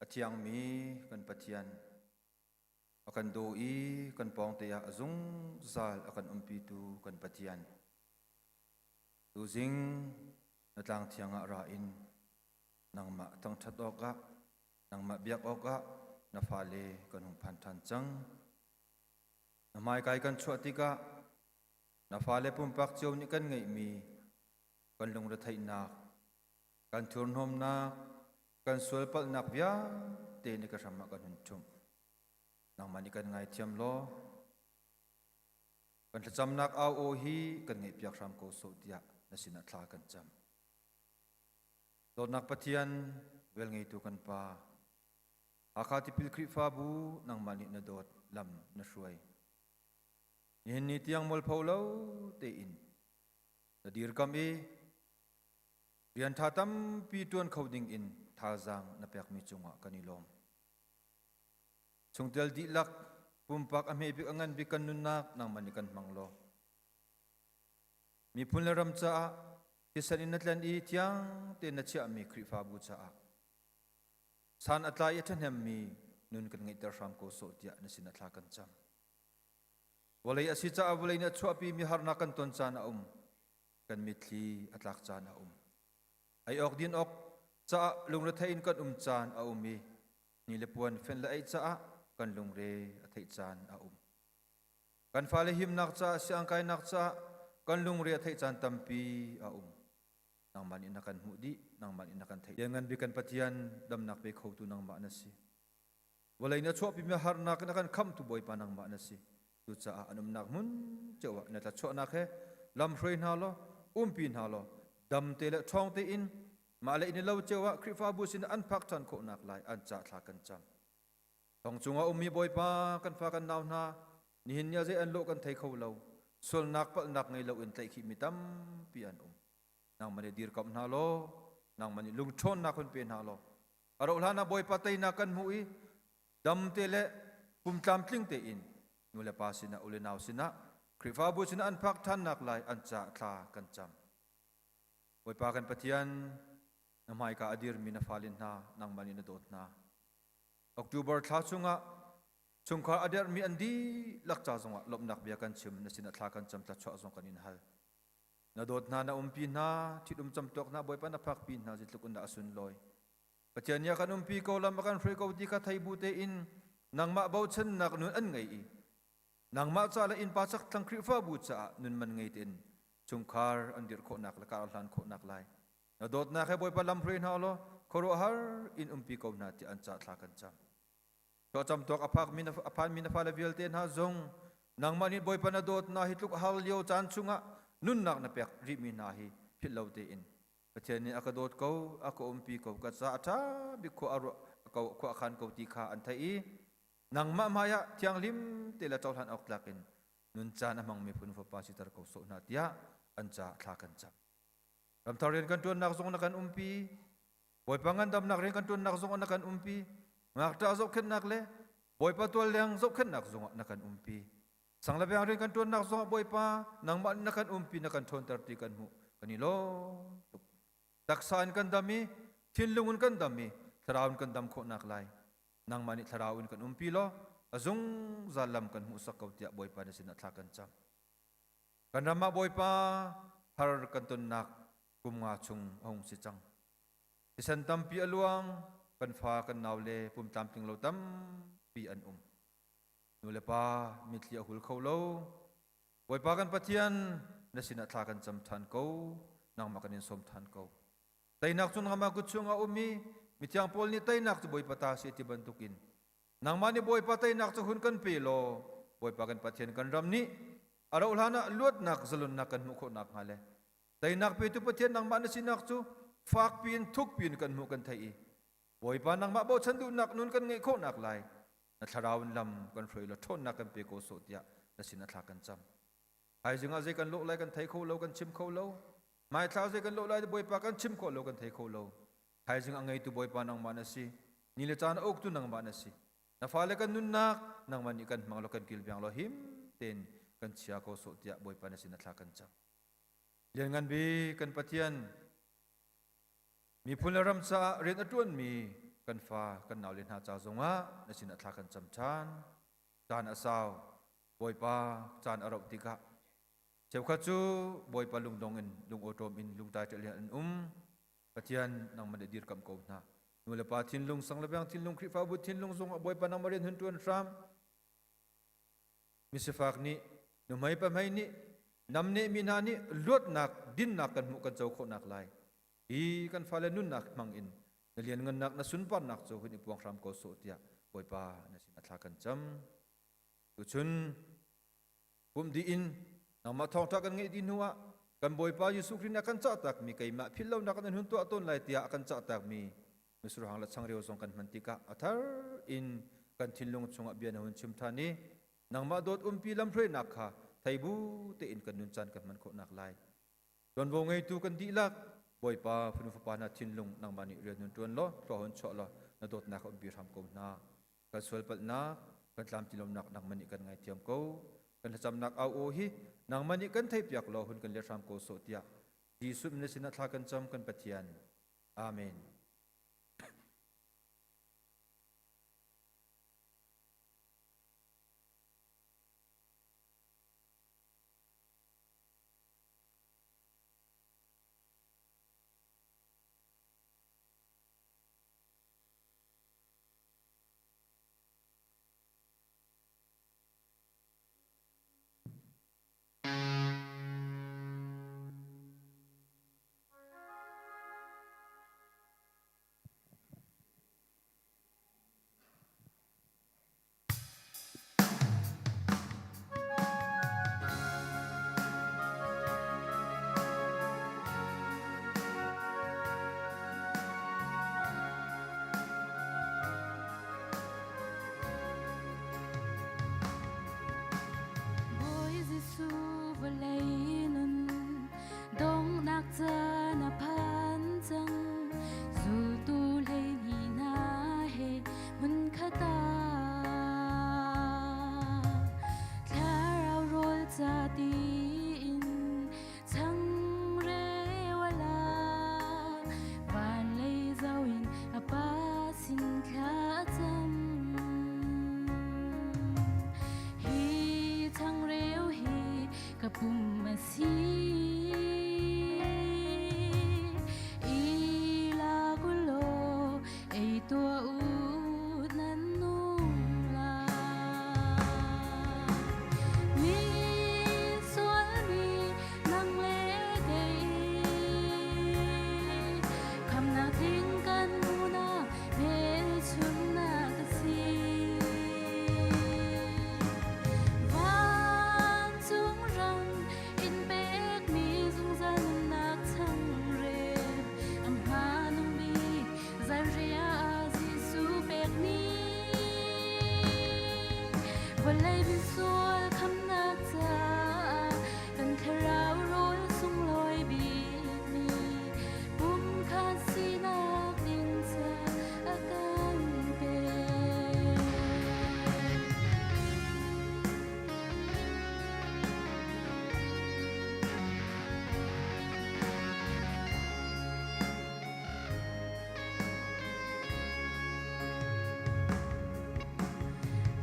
A thiangmi kan Pathian, a kan daw i kan pawngte ah a zungzal a kan umpitu kan Pathian. Tuzing na tlang thiang ah ra in nangmah thangṭhat awkah, nangmah biak awkah na fale kan hung phan ṭhan cang. Na hmaikai kan chuah tikah na fale pumpak cio nih kan ngeihmi kan lungretheihnak, kan thurhnawmnak, kan sualpalhnak vialte nih ka hram ah kan hun ṭhumh. Nangmah nih kan ngaithiam law kan thlacamnak au aw hi kan ngaihpiak hram ko sawh tiah na sinah thla kan cam. Dawtnak Pathian, velngeitu kan Pa, Hakha Tipil Khrihfabu nangmah nih na dawt. lam na hruai. Nihin ni tiang mualpho lo tein na dirkamh i rian ṭha tampi ṭuan kho ding in thazaang na pekmi cungah kan i lawm. Chungtel dihlak pumpak a hme bik a ngan bik kan nunnak nangmah nih kan hmang law miphun le ram caah thisen in na tlen i thiang tein na chiahmi Khrihfabu caah san a tlai i a ṭhahnemmi nun kan ngeihter hram ko sawh tiah na sinah thla kan cam. Vawlei a si caah vawlei nih a chuahpimi harnak kan ton caan a um. Kan mitthli a tlak caan a um. Ei awk din awk caah lungrethei in kan um caan a um i ni le puan fenh le eih caah kan lungre a theih caan a um. Kan fale himnak caah siangkainak caah kan lungre a theih caan tampi a um. Nangmah nih na kan hmuh dih, nangmah nih na kan theih. Lianngan bik kan Pathian damnak pe khotu nangmah na si. Vawlei na chuahpimi harnak in a kan khamhtu Bawipa nangmah na si. Cucaah an umnak hmun cio ah na tlachuahnak he lam hruai hna law, umpi hna law, dam te le ṭhawng tein mah le inn i lo cio ah Khrihfabu sin an phak ṭhan khawhnak lai an ca thla kan cam. Thong cungah ummi Bawipa kan fa kan nau hna, nihin ni ah zei an lawh kan thei kho lo. Sualnak palhnak ngei loin tlaihkhihmi tampi an um. Nangmah nih dirkamh hna law, nangmah nih lungṭhawnnak hun pe hna law, A rauh hlan ah Bawipa teinak kan hmuh i damte le pumtlamtling tein nu le pa sinah u le nau sinah Khrihfabu sinah an phak ṭhannak lai an ca thla kan cam. Bawipa kan Pathian, na hmaika a dirmi na fale hna nangmah nih na dawt hna. October thla chungah chungkhar a derhmi an dihlak ca zongah lawmhnak bia kan chim na sinah thla kan cam thlachuah zong kan in hal. Na dawt hna, na umpi hna, ṭhitum camtuak hna, Bawipa na phakpi hna zeitluk in dah a sunlawi. Pathian nih a kan umpi ko, lam a kan hruai ko ti kha thei bu tein nangmah bochannak nun an ngei i nangmah ca le innpa chakthlang Khrihfabu caah nun man ngei tein chungkhar an dirh khawhnak le kar hlan khawhnak lai. Na dawtnak he Bawipa lam hruai hna law khuaruahhar in umpi ko hna tiah an ca thla kan cam. Thlawcam tuak a phakmi na a phanmi na fale vialte hna zong nangmah nih Bawipa na dawtnak hi tluk har lio caan chungah nunnak na pek rihmi hna hi philh lo tein Pathian nih a ka dawt ko, a ka umpi ko, ka ca a ṭha bik khua a ruah ko, khua a khan ko ti kha an theih i nangmah hmaiah thianghlim te le cohlan awk tlak in nun caan a hmangmi phun fapa siter ko sawh hna tiah an ca thla kan cam. Ramthar rian kan ṭuannak zong na kan umpi, Bawipa ngandamnak rian kan ṭuannak zongah na kan umpi. Ngakṭah zohkhenhnak le Bawipa tualleng zohkhenhnak zongah na kan umpi. Sang le veng rian kan ṭuannak zongah Bawipa nangmah nih na kan umpi na kan ṭhawnter ti kan hmuh. Kan i lawm tuk. Taksa in kan dam i thinlung in kan dam i thlarau in kan dam khawhnak lai nangmah nih thlarau in kan umpi law a zungzal lam kan hmuhsak ko tiah Bawipa na sinah thla kan cam. Kan ram ah Bawipa har kan tonnak kum nga chung a hung si cang. Thisen tampi a luang, kan fa kan nau le pum tlamtling lo tampi an um. Nu le pa mitthli a hul kho lo. Bawipa kan Pathian, na sinah thla kan cam ṭhan ko, nangmah kan in sawm ṭhan ko. Teinak cu nangmah kut chungah um i mithiang Paul nih teinak cu Bawipa ta si ti bantukin nangmah nih Bawipa teinak cu hun kan pe law Bawipa kan Pathian kan ram nih a rauh hlan ah luatnak zalonnak kan hmuh khawh nakhnga le Teinak petu Pathian nangmah na sinak cu fakpi in thukpi in kan hmuh kan theih i Bawipa nangmah bochan duhnak nun kan ngeih khawhnak lai na thlarau in lam kan hruai law ṭhawnnak kan pe ko sawh tiah na sin a thla kan cam. Thaizing ah zei kan lawh lai kan thei kho lo kan chim kho lo. Hmaithla zei kan lawh lai Bawipa kan chim khawh lo kan thei kho lo. Thaizing a ngeitu Bawipa nangmah na si. Ni le caan a uktu nangmah na si. Na fale kan nunnak nangmah nih kan hmang law kan kilveng law him tein kan chia ko sawh tiah Bawipa na sin a thla kan cam. Lianngan bik kan Pathian, miphun le ram caah rian a ṭuanmi kan fa kan naule hna ca zongah na sinah thla kan cam ṭhan. Caan a sau, Bawipa caan a rauh tikah cheukhat cu Bawipa lungdong in lungawṭawm in lungtaiṭel in an um. Pathian nangmah nih dirkamh ko hna. Nu le pa thinlung, sang le veng thinlung, Khrihfabu thinlung zongah Bawipa nangmah rian hun ṭuan hram. Misifak nih nuhmei pahmei nih namnehmi hna nih luatnak dinnak kan hmuh kan co khawhnak lai hi kan fale nunnak hmang in na lianngannak na sunparnak cu hun i puang hram ko sawh tiah Bawipa na sin a thla kan cam. Tuchun pumh dih in nangmah thawngṭha kan ngeih dih hnu ah kan Bawipa Jesuh Khrih nih a kan cahtakmi keimah philh lonak nan hun tuah tawn lai tiah a kan cahtakmi misurhang le changreu zong kan hman tikah a thar in Kan thinlung chungah bia na hun chim ṭhan i nangmah dawt umpi lamhruainak kha thei bu tein kan nun caan kan hman khawhnak lai. Tuanvo ngeitu kan dihlak Bawipa fanu fapa hna thinlung nangmah nih rian hun ṭuan law thlua hun chuah law na dawtnak kha umpi hram ko hna. Kan sualpalhnak, kan tlamtlinlonak nangmah nih kan ngaithiam ko. Kan thlacamnak au aw hi nangmah nih kan theihpiak law hun kan let hram ko sawh tiah Jesuh min sinah thla kan cam kan Pathian. Amen. Bawi Jesuh vawlei nun donghnak caan a phan cang zultu 12 hna he hmunkhat ah thlarau rawl ca tiin changreu a la van lei zoh in a pa sin thla a cam hi changreu hi ka pum a si i lak u law ei tuah u nan nung lai mi sualmi nang le kei khamnak ding kan hmuhnak hmelchunhnak a si Vancung ram in pekmi zungzal nunnak changreu a hmanung bik zanriah ah Jesuh pekmi vawlei misual khamnak caah kan thlarau rawl sunglawi bikmi pumkhat sinak ding ca a kan pek.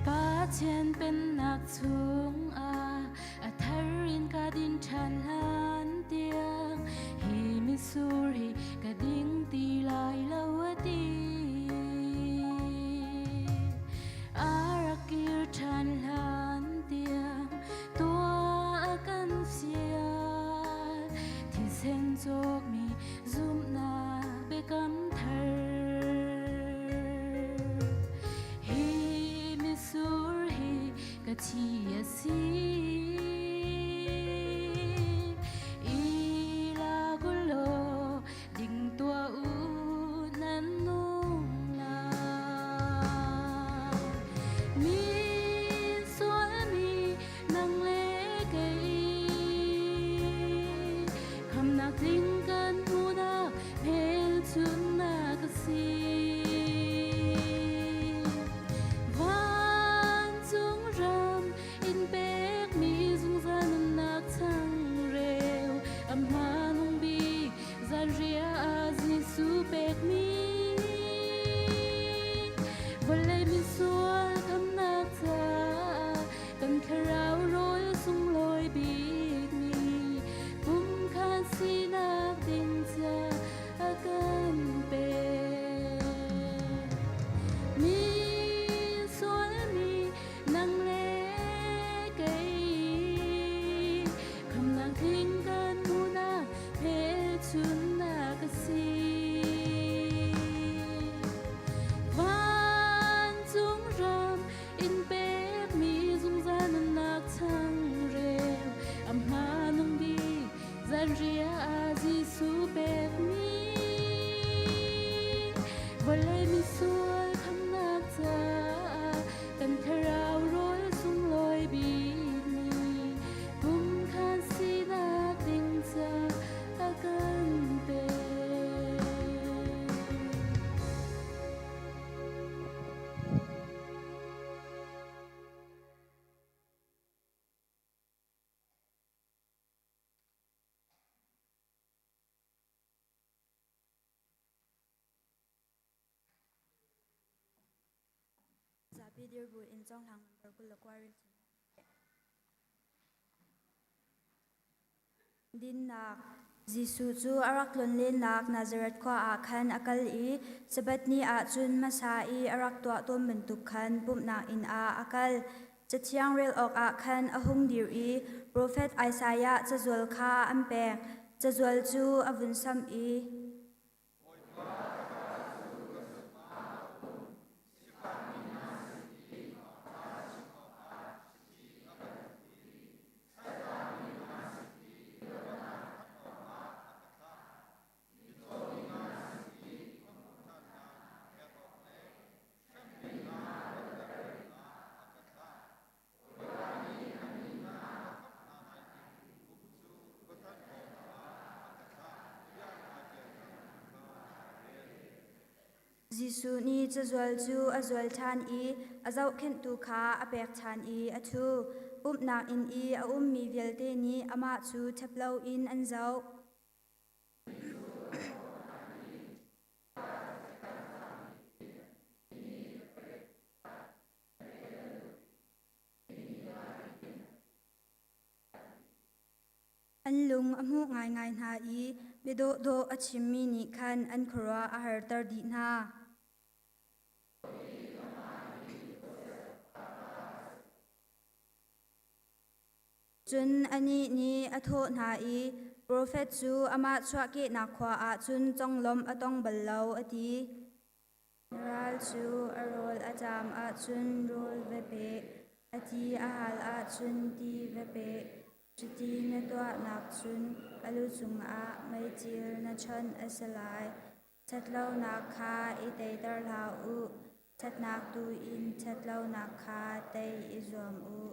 Pathian pennak chungah a thar in ka din ṭhan hlan tiang hi mitsur hi ka ding ti lai lo a ti. A rak kir ṭhan hlan tiang tuah a kan fial thisen cawkmi zumhnak biakam thar. Hi mitsur hi ka thi a si. Zapi dir bu in conghlang number 29 rel chin hna seh. Dinnak. Jesuh cu a rak tlonlennak Nazareth khua ah khan a kal i Sabbath ni ah cun hmasa i a rak tuah tawn bantuk khan pumhnak inn ah a kal. Cathiang rel awkah khan a hung dir i profet Isaiah cazual kha an pek. Cazual cu a vun samh i, Jesuh nih cazual cu a zual ṭhan i a zohkhenhtu kha a pek ṭhan i a ṭhu. Pumhnak inn i a ummi vialte nih amah cu ṭhep loin an zoh. An lung a hmuh ngaingai hna i bia dawhdawh a chimmi nih khan an khuaruah a harter dih hna. Cun anih nih a thawh hna i, Profet cu amah chuahkehnak khua ah cun conglawmh a tong bal lo, a ti. Na ral cu a rawl a ṭam ahcun rawl va pe, a ti a hal ahcun ti va pe. Cuti na tuahnak cun a lu cungah meicil na chawnh a si lai. Ṭhatlonak kha i teiter hlah u, ṭhatnak tu in ṭhatlonak kha tei i zuam u.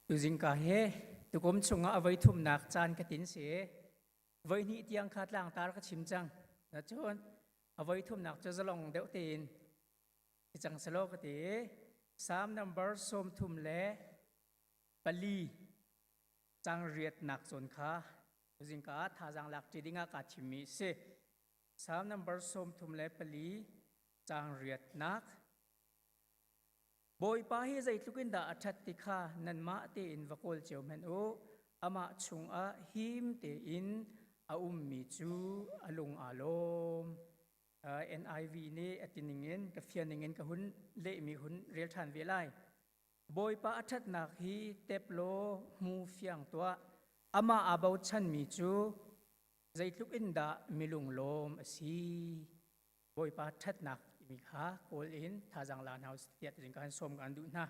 Tuzingka he tukum chungah a voi thumnak caan ka tin si. Voi hnih tiang kha tlangtar ka chim cang. Na cun a voi thumnak cu zalong deuh tein i cang selaw ka ti. Psalm number 34 cang riatnak zawn kha tuzingka ah thazaang lak ṭi dingah kaa thimmi a si. Psalm number 34 cang riatnak. Bawipa hi zeitluk in dah a ṭhat ti kha nanmah tein va kawl cio hmanh u. Amah chungah him tein a ummi cu a lung aa lawm. NIV nih a ti ningin ka fian ningin ka hun lehmi hun rel ṭhan ve lai. Bawipa a ṭhatnak hi tep law hmu fiang tuah. Amah aa bochanmi cu zeitluk in dah milung lawm a si. Bawipa ṭhatnak timi kha kawl in thazaang la hna usih tiah tuzing kan sawm kan duh hna.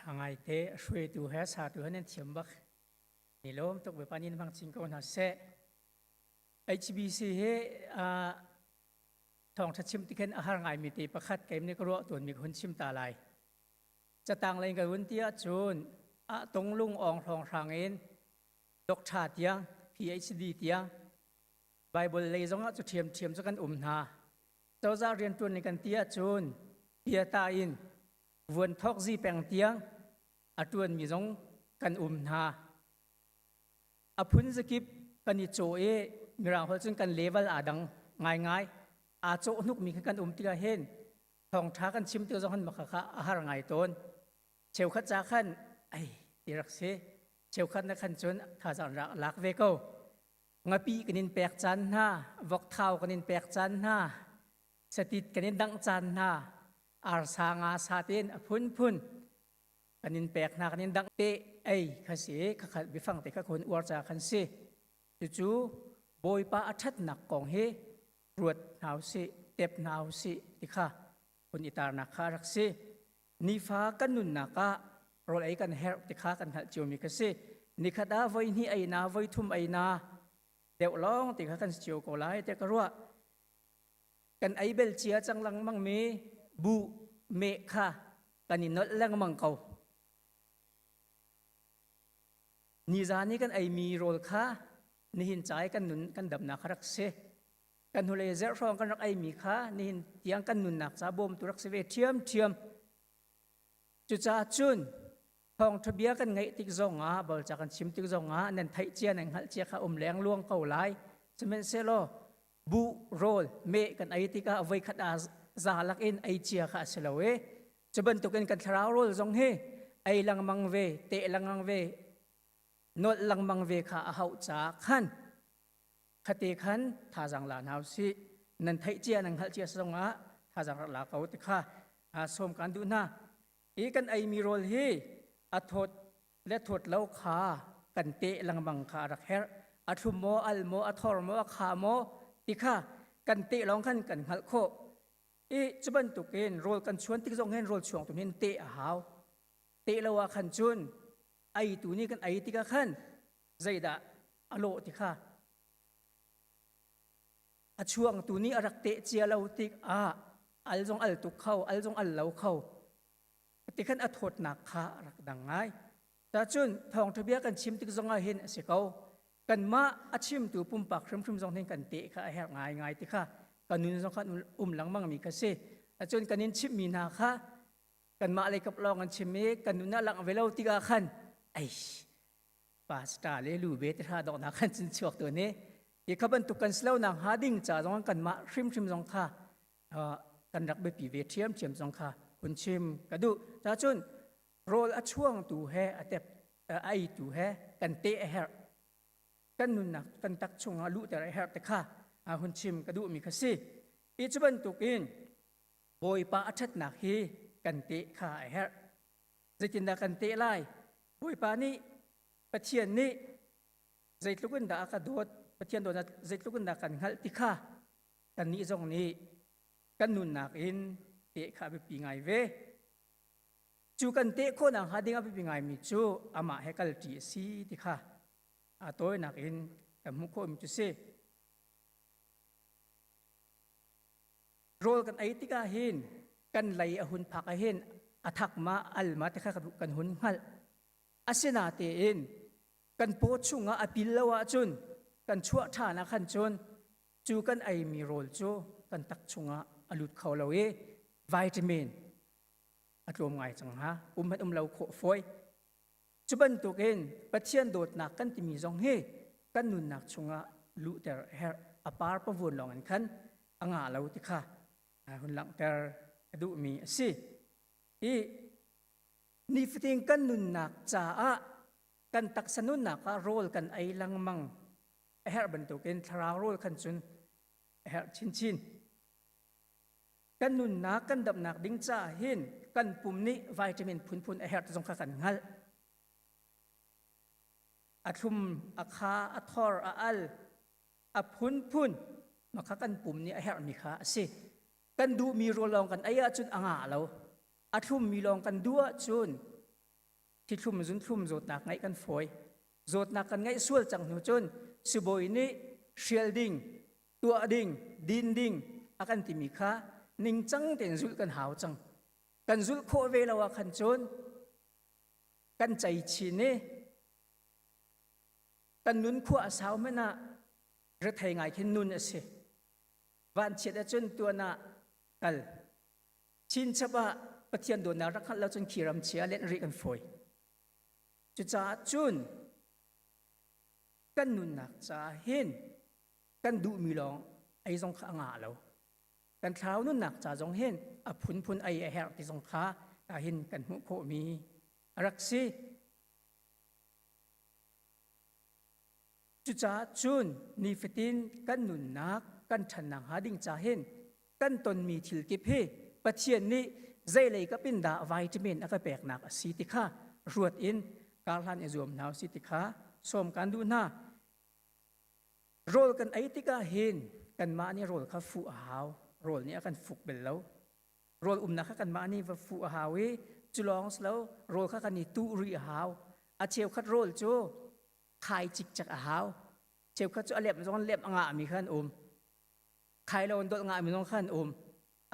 Ṭha ngaite a hruaitu he satu he nan thiam bak. Ni lawm tuk Bawipa nih in hmang chin ko hna seh. HBC hi thawngṭha chim ti khin a har ngaimi te pakhat keim nih ka ruah tawnmi ka hun chim ta lai. Catang lei ka hun ti ahcun ah tonglung awng hrawng hrang in doctor tiang PhD tiang Bible lei zongah cu ṭhiamṭhiam cu kan um hna. Cozah rianṭuan nih kan ti ahcun piata in vuan thawk zi peng tiang a ṭuanmi zong kan um hna. A phun zakip kan i cawh i Mirang holh cun kan level aa dang ngaingai. Aa cawh hnukmi kha kan um tikah hin thawngṭha kan chim tik zong hin maka kha a har ngai tawn. Cheukhat ca khan ai ti rak si. Cheukhat na khan cun thazaang rak lak ve ko. Ngapi kan in pek caan hna, vokthau kan in pek caan hna, satit kan in dangh caan hna, arsa nga sa tein a phunphun kan in pek hna kan in dangh te ei kha si khakhat bifang te kha kun uar ca khan si. Cucu Bawipa a ṭhatnak kong hi ruat hna usih, tep hna usih ti kha hun i tarnak kha a rak si. Nifa kan nunnak ah rawl ei kan herh ti kha kan hngalh ciomi kha si. Nikhat ah voi hnih ei na, voi thum ei na deuh lawng ti kha kan si cio ko lai tiah ka ruah. Kan ei bel cia cang lengmang mi buh meh kha kan i nolh lengmang ko. Nizan i kan eimi rawl kha nihin ca i kan nun kan damnak kha rak si. Kan hnulei zerh hrawng kan rak eimi kha nihin tiang kan nunnak ca bawmtu rak si ve ṭhiamṭhiam. Cucaah cun thawngṭha bia kan ngaih tik zongah bolca kan chim tik zongah nan theih cia nan hngalh cia kha um leng luang ko lai. Sihmanhsehlaw buh rawl meh kan ei tikah voikhat ah za lakin ei cia kha a si lo i Cu bantukin kan thlarau rawl zong hi ei lengmang ve, teh lengmang ve, nolh lengmang ve kha a hauh caah khan khate khan thazaang la hna usih. Nan theih cia nan hngalh cia zongah thazaang rak la ko ti kha sawm kan duh hna. I kan eimi rawl hi a thawt le thawt lo kha kan teh lengmang kha a rak herh. A thlum maw, al maw, a thor maw, a kha maw ti kha kan teh lawng khan kan hngalh khawh. I cu bantukin rawl kan chuan tik zong hin rawl chuang tu hin teh a hau. Teh lo ah khan cun ei tu nih kan ei tikah khan zeidah a lawh ti kha a chuang tu nih a rak teh cia lo tik ah al zong al tuk kho, al zong al lo kho. Ti khan a thawtnak kha a rak dang ngai. Tacun thawngṭha bia kan chim tik zong ah hin a si ko. Kanmah a chimtu pumpak hrimhrim zong hin kan teh kha a herh ngaingai ti kha kan nun zong khan um lengmang mi kha si. Cun kan in chimhmi hna kha kanmah lei kap lawng an chim i kan nun ah langh ve lo tikah khan ei pastor le lu be te hra dawknak khan cun chuak tu ni hi kha bantuk kan si lo nak hnga ding ca zong kanmah hrimhrim zong kha kan rak biapi ve ṭhiamṭhiam zong kha hun chim ka duh. Cun rawl a chuangtu he a tep a eitu he kan teh a herh. Kan nunnak kan tak chungah luhter a herh te kha hun chim ka duhmi kha si. Hi cu bantukin Bawipa a ṭhatnak hi kan teh kha a herh. Zeitindah kan teh lai? Bawipa nih Pathian nih zeitluk in dah a ka dawt, Pathian dawtnak zeitluk in dah kan hngalh ti kha kannih zong nih kan nunnak in teh kha a biapi ngai ve. Cu kan teh khawhnak hnga ding a biapi ngaimi cu amah he kalṭi a si ti kha a tawinak in kan hmuh khawhmi cu si. Rawl kan ei tikah hin kan lei a hun phak ah hin a thak ma al ma ti kha kan hun hngalh. Asinatein kan paw chungah a pil lo ahcun kan chuah ṭhan ah khan cun cu kan eimi rawl cu kan tak chungah a lut kho lo i vitamin a tlawm ngai cang hnga um hmanh um lo khawh fawi cu bantukin Pathian dawtnak kan timi zong hi kan nunnak chungah luhter a herh a par pavuan lawng in khan a ngah lo ti kha hun langhter a duhmi a si i nifatin kan nunnak caah kan taksa nunnak ah rawl kan ei lengmang a herh bantukin thlarau rawl khan cun a herh chinchin. Kan nunnak kan damnak ding caah hin kan pum nih vitamin phunphun a herh ti zong kha kan hngalh. A thlum, a kha, a thor, a al, a phunphun ma kha kan pum nih a herhmi kha a si. Kan duhmi rawl lawng kan ei ahcun a ngah lo. A thlummi lawng kan duh ahcun thithlum zunthlum zawtnak ngeih kan fawi. Zawtnak kan ngeih sual cang hnu cun sibawi nih hrial ding, tuah ding, din ding a kan timi kha ningcang tein zulh kan hau cang. Kan zulh khawh ve lo ah khan cun kan cei chin i kan nun khua a sau hmanh ah rethei ngai khin nun a si. Vanchiat ahcun tuan ah kal. Chinchap ah Pathian dawtnak rak hngalh lo cun khi ram chia len rih kan fawi. Cucaah cun kan nunnak caah hin kan duhmi lawng ei zong kha a ngah lo. Kan thlarau nunnak ca zong hin a phunphun ei a herh ti zong kha hin kan hmuh khawhmi a rak si. Cucaah cun nifatin kan nunnak kan ṭhannak hnga ding ca hin kan tonmi thil kip hi Pathian nih zeilei kap in dah vitamin a ka peknak a si ti kha ruat in karhlan i zuam hna usih ti kha sawm kan duh hna. Rawl kan ei tikah hin kanmah nih rawl kha fuh a hau. Rawl nih a kan fuk bel lo. Rawl umnak kha kanmah nih va fuh a hau i cu lawng si lo rawl kha kan i tuh rih a hau. A cheukhat rawl cu khai cikcek a hau. Cheukhat cu a lem zong lem a ngahmi kha an um. Khai lo in dolh ngahmi zong kha an um.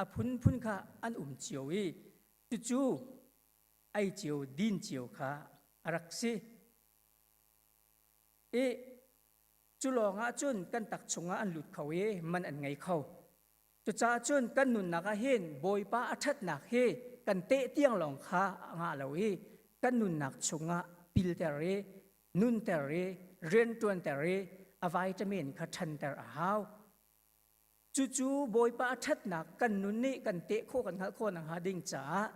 A phunphun kha an um cio i cucu ei cio din cio kha a rak si. I cu lawng ah cun kan tak chungah an lut kho i man an ngei kho. Cucaah cun kan nunnak ah hin Bawipa a ṭhatnak hi kan teh tiang lawng kha a ngah lo i kan nunnak chungah pilter i nunter i rianṭuanter i a vitamin kha ṭhanter a hau. Cucu Bawipa a ṭhatnak kan nun nih kan teh khawh kan hngalh khawh nakhnga ding caah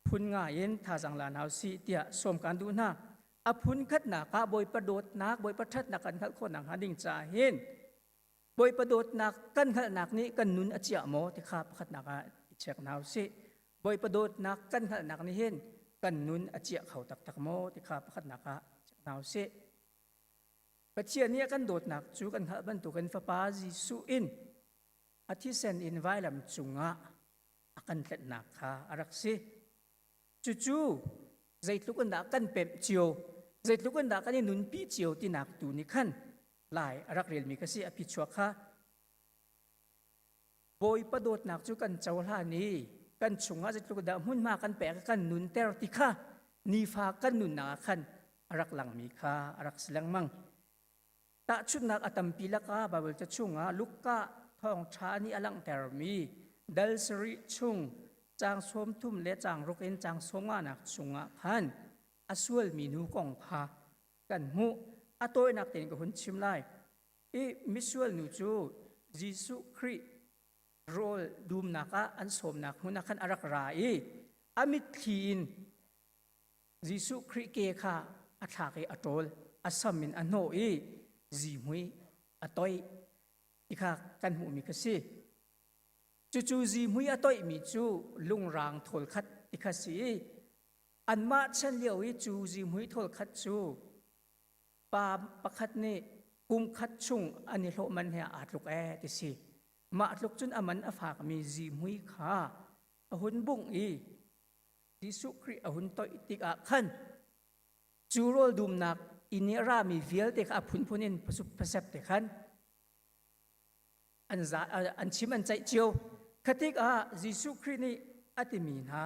phun nga in thazang la hna usih tiah sawm kan duh hna. A phun khatnak ah Bawipa dawtnak, Bawipa ṭhatnak kan hngalh khawh nakhnga ding caah hin Bawipa dawtnak kan hngalhnak nih kan nun a ciah maw ti kha pakhatnak ah i check hna usih. Bawipa dawtnak kan hngalhnak nih hin kan nun a ciah kho taktak maw ti kha pakhatnak ah check hna usih. Pathian nih a kan dawtnak cu kan hngalh bantukin Fapa Jesuh in a thisen in vailam cungah a kan tlenhnak kha a rak si. Cucu zeitluk in dah kan pemh cio, zeitluk in dah kan i nunpi cio tinak tu nih khan lai a rak relmi ka si a phichuak kha Bawipa dawtnak cu kan cohlan i kan chungah zeitluk dah hmunhma kan pek kan nunter ti kha nifa kan nunnak ah khan a rak langmi kha a rak si lengmang. Tahchunhnak a tampi lakah Baibal ca chungah Luka thawngṭha nih a langhtermi dal sarih chung caang 30 le caang ruk in caang sawmnganak chungah khan a sualmi nu kong kha kan hmuh. A tawinak tein ka hun chim lai. I misual nu cu Jesuh Khrih rawl dumnak ah an sawmnak hmun ah khan a rak ra i a mitthli in Jesuh Khrih ke kha a thlak i a ṭawl, a sam in a hnawh i zihmui a toih ti kha kan hmuhmi kha si. Cucu zihmui a toihmi cu lungrang thawl khat ti kha si i anmah chan lio i cu zihmui thawl khat cu pa pakhat nih kum khat chung an i hlawh man he aa tluk ee ti si. Mah tluk cun a man a fakmi zihmui kha a hun bungh i Jesuh Khrih a hun toih tikah khan cu rawl dumnak inn i a rami vialte kha a phunphun in pasep te khan an, za, an chim an ceih cio. Khatik ah Jesuh Khrih nih a timi hna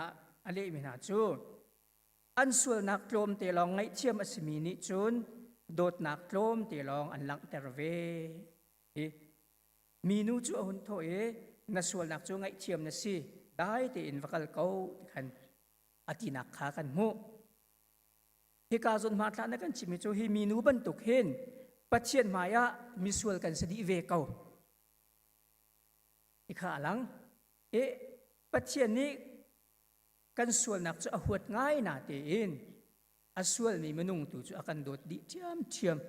a lehmi hna cu an sualnak tlawmte lawng ngaihthiam a simi nih cun dawtnak tlawmte lawng an langhter ve. Hi minu cu a hun thawh i na sualnak cu ngaihthiam na si dai tein va kal ko ti khan a tinak kha kan hmuh. Hika zawn hmanthlak na kan chimmi cu hi minu bantuk hin Pathian hmaiah misual kan si dih ve ko. Ti kha a lang. I Pathian nih kan sualnak cu a huat ngai na tein a sualmi minung tu cu a kan dawt dih ṭhiamṭhiam.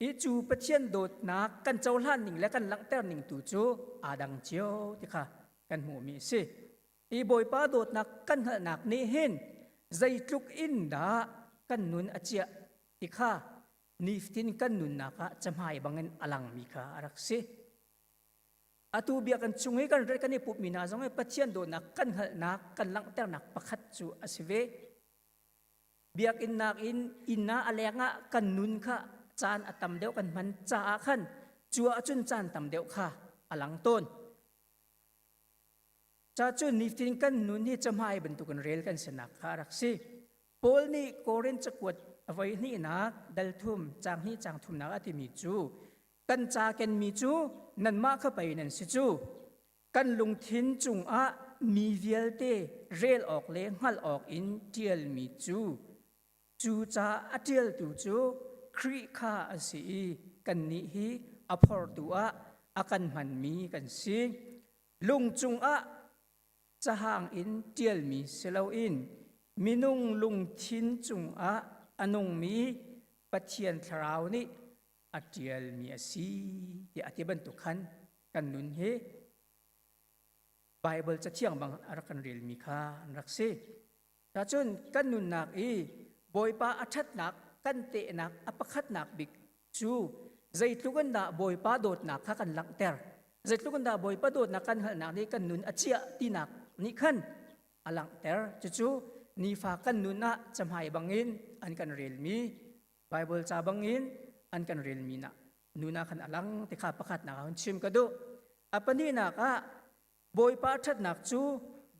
I cu Pathian dawtnak kan cohlan ning le kan langhter ning tu cu aa dang cio ti kha kan hmuhmi a si. I Bawipa dawtnak kan hngalhnak nih hin zeitluk in dah kan nun a ciah ti kha nifatin kan nunnak ah cahmai bangin a langmi kha a rak si. Atu biakinn chung i kan kan i pumhmi hna zong hi Pathian dawtnak kan hngalhnak kan langhternak pakhat cu a si ve. Biakinn nakin inn ah a leng ah kan nun kha caan a tam deuh kan hman caah khan cu ahcun caan tam deuh kha a lang tawn. Ca cu nifatin kan nun hi cahmai bantukin rel kan sinak kha a rak si. Paul nih Korin cakuat a voi hnihnak dal thum caang hnih caang thumnak a timi cu kan ca kenmi cu nanmah kha pei nan si cu kan lungthin cungah mi vialte rel awk le hngalh awk in ṭialmi cu cu ca a ṭialtu cu Khrih kha a si i kannih hi a phortu ah a kan hmanmi kan si. Lung cungah cahang in ṭialmi si loin. Minung lungthin cungah a nungmi Pathian thlarau nih a ṭialmi a si tiah a ti bantuk khan kan nun hi Baibal cathiang bang a rak kan relmi kha an rak si. Cun kan nunnak i Bawipa a ṭhatnak kan tehnak a pakhatnak bik cu zeitluk in dah Bawipa dawtnak kha kan langhter. Zeitluk in dah Bawipa dawtnak kan hngalhnak nih kan nun a chiah tinak nih khan a langhter. Cucu nifa kan nun ah cahmai bangin an kan relmi Baibal ca bangin an kan relmi na nun ah khan a lang ti kha pakhatnak ah hun chim ka duh. A pahnihnak ah Bawipa ṭhatnak cu